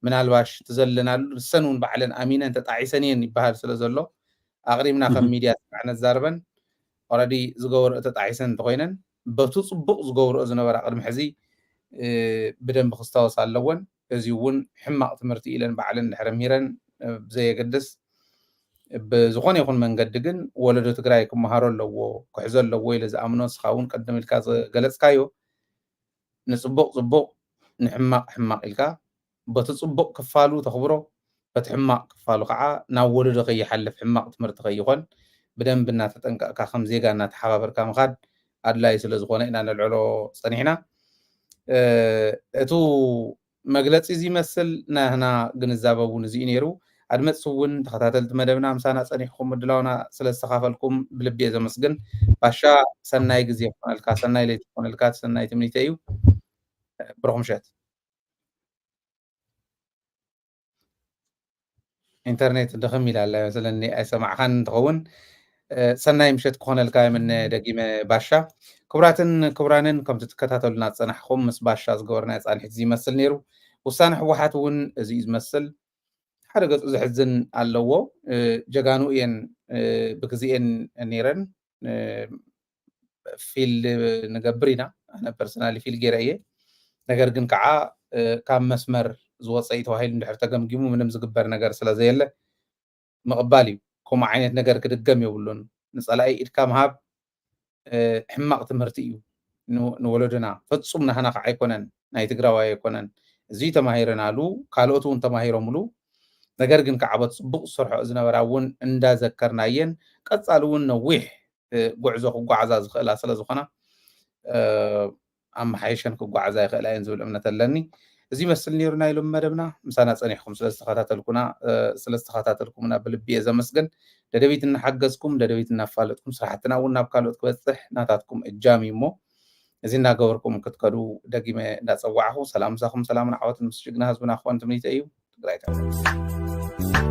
ምናልባሽ ትዘለናሉ ንሰን እውን ባዕለን ኣሚነን ተጣዒሰን እየን ይበሃል ስለ ዘሎ ኣቕሪብና ከም ሚድያ ስምዕ ነዛርበን ኦረዲ ዝገበርኦ ተጣዒሰን እንተኮይነን በቱ ፅቡቕ ዝገብርኦ ዝነበራ ቅድሚ ሕዚ ብደንቢ ክስታወስ ኣለወን። እዚ እውን ሕማቕ ትምህርቲ ኢለን ባዕለን ድሕረ ምሂረን ብዘየገድስ ብዝኾነ ይኹን መንገዲ ግን ወለዶ ትግራይ ክመሃሮ ኣለዎ ክሕዞ ኣለዎ ኢለ ዝኣምኖ እስኻ እውን ቀደም ኢልካ ዝገለፅካዮ ንፅቡቕ ፅቡቕ ንሕማቕ ሕማቕ ኢልካ በቲ ፅቡቕ ክፋሉ ተኽብሮ በቲ ሕማቕ ክፋሉ ከዓ ናብ ወለዶ ከይሓልፍ ሕማቕ ትምህርቲ ከይኾን ብደንቢ እናተጠንቀቕካ ከም ዜጋ እናተሓባበርካ ምኻድ ኣድላይ ስለ ዝኾነ ኢና ነልዕሎ ፀኒሕና። እቱ መግለፂ እዚ ይመስል ናህና ግንዛበ እውን እዚ እዩ ነይሩ። ኣድመፅቲ እውን ተኸታተልቲ መደብና ምሳና ፀኒሕኩም ምድላውና ስለ ዝተኻፈልኩም ብልቢ እየ ዘመስግን። ባሻ ሰናይ ግዜ ክኾነልካ፣ ሰናይ ለይቲ ክኾነልካ ሰናይ ትምኒተ እዩ። ብሩኽ ምሸት። ኢንተርኔት ድኽም ኢላ ኣላ ይመስለኒ ኣይሰማዕኻን እንትኸውን ሰናይ ምሸት ክኾነልካ የምነ ደጊመ ባሻ። ክቡራትን ክቡራንን ከምቲ ትከታተሉና ዝፀናሕኹም ምስ ባሻ ዝገበርናዮ ፃንሒት እዚ ይመስል ነይሩ። ውሳነ ህወሓት እውን እዚ እዩ ዝመስል። ሓደ ገፁ ዘሕዝን ኣለዎ። ጀጋኑ እየን ብግዜኤን ነይረን። ፊል ንገብር ኢና። ኣነ ፐርሰናሊ ፊል ገይረ እየ። ነገር ግን ከዓ ካብ መስመር ዝወፀ እዩ ተባሂሉ እንድሕር ተገምጊሙ ምንም ዝግበር ነገር ስለ ዘየለ ምቕባል እዩ። ከምኡ ዓይነት ነገር ክድገም የብሉን። ንፀላኢ ኢድካ ምሃብ ሕማቕ ትምህርቲ እዩ ንወለዶና። ፈፁም ናህና ከዓ ኣይኮነን፣ ናይ ትግራዋይ ኣይኮነን። እዚ ተማሂረናሉ ካልኦት እውን ተማሂሮምሉ። ነገር ግን ከዓ በቲ ፅቡቕ ዝሰርሖ ዝነበራ እውን እንዳዘከርናየን ቀፃሊ እውን ነዊሕ ጉዕዞ ክጓዓዛ ዝኽእላ ስለ ዝኾና ኣመሓይሸን ክጓዓዛ ይኽእላ እየን ዝብል እምነት ኣለኒ። እዚ ይመስል ነይሩ ናይ ሎሚ መደብና። ምሳና ጸኒሕኩም ስለዝተኸታተልኩና ስለዝተኸታተልኩምና ብልቢ እየ ዘመስግን። ደደቢት እናሓገዝኩም፣ ደደቢት እናፋለጥኩም፣ ስራሕትና እውን ናብ ካልኦት ክበፅሕ ናታትኩም እጃም እዩ እሞ፣ እዚ እናገበርኩም ክትከዱ ደጊመ እንዳፀዋዕኹ፣ ሰላም ምሳኹም፣ ሰላምን ዓወትን ምስ ጅግና ህዝብና ክኾን ትምኒተ እዩ። ትግራይ ትዕወት።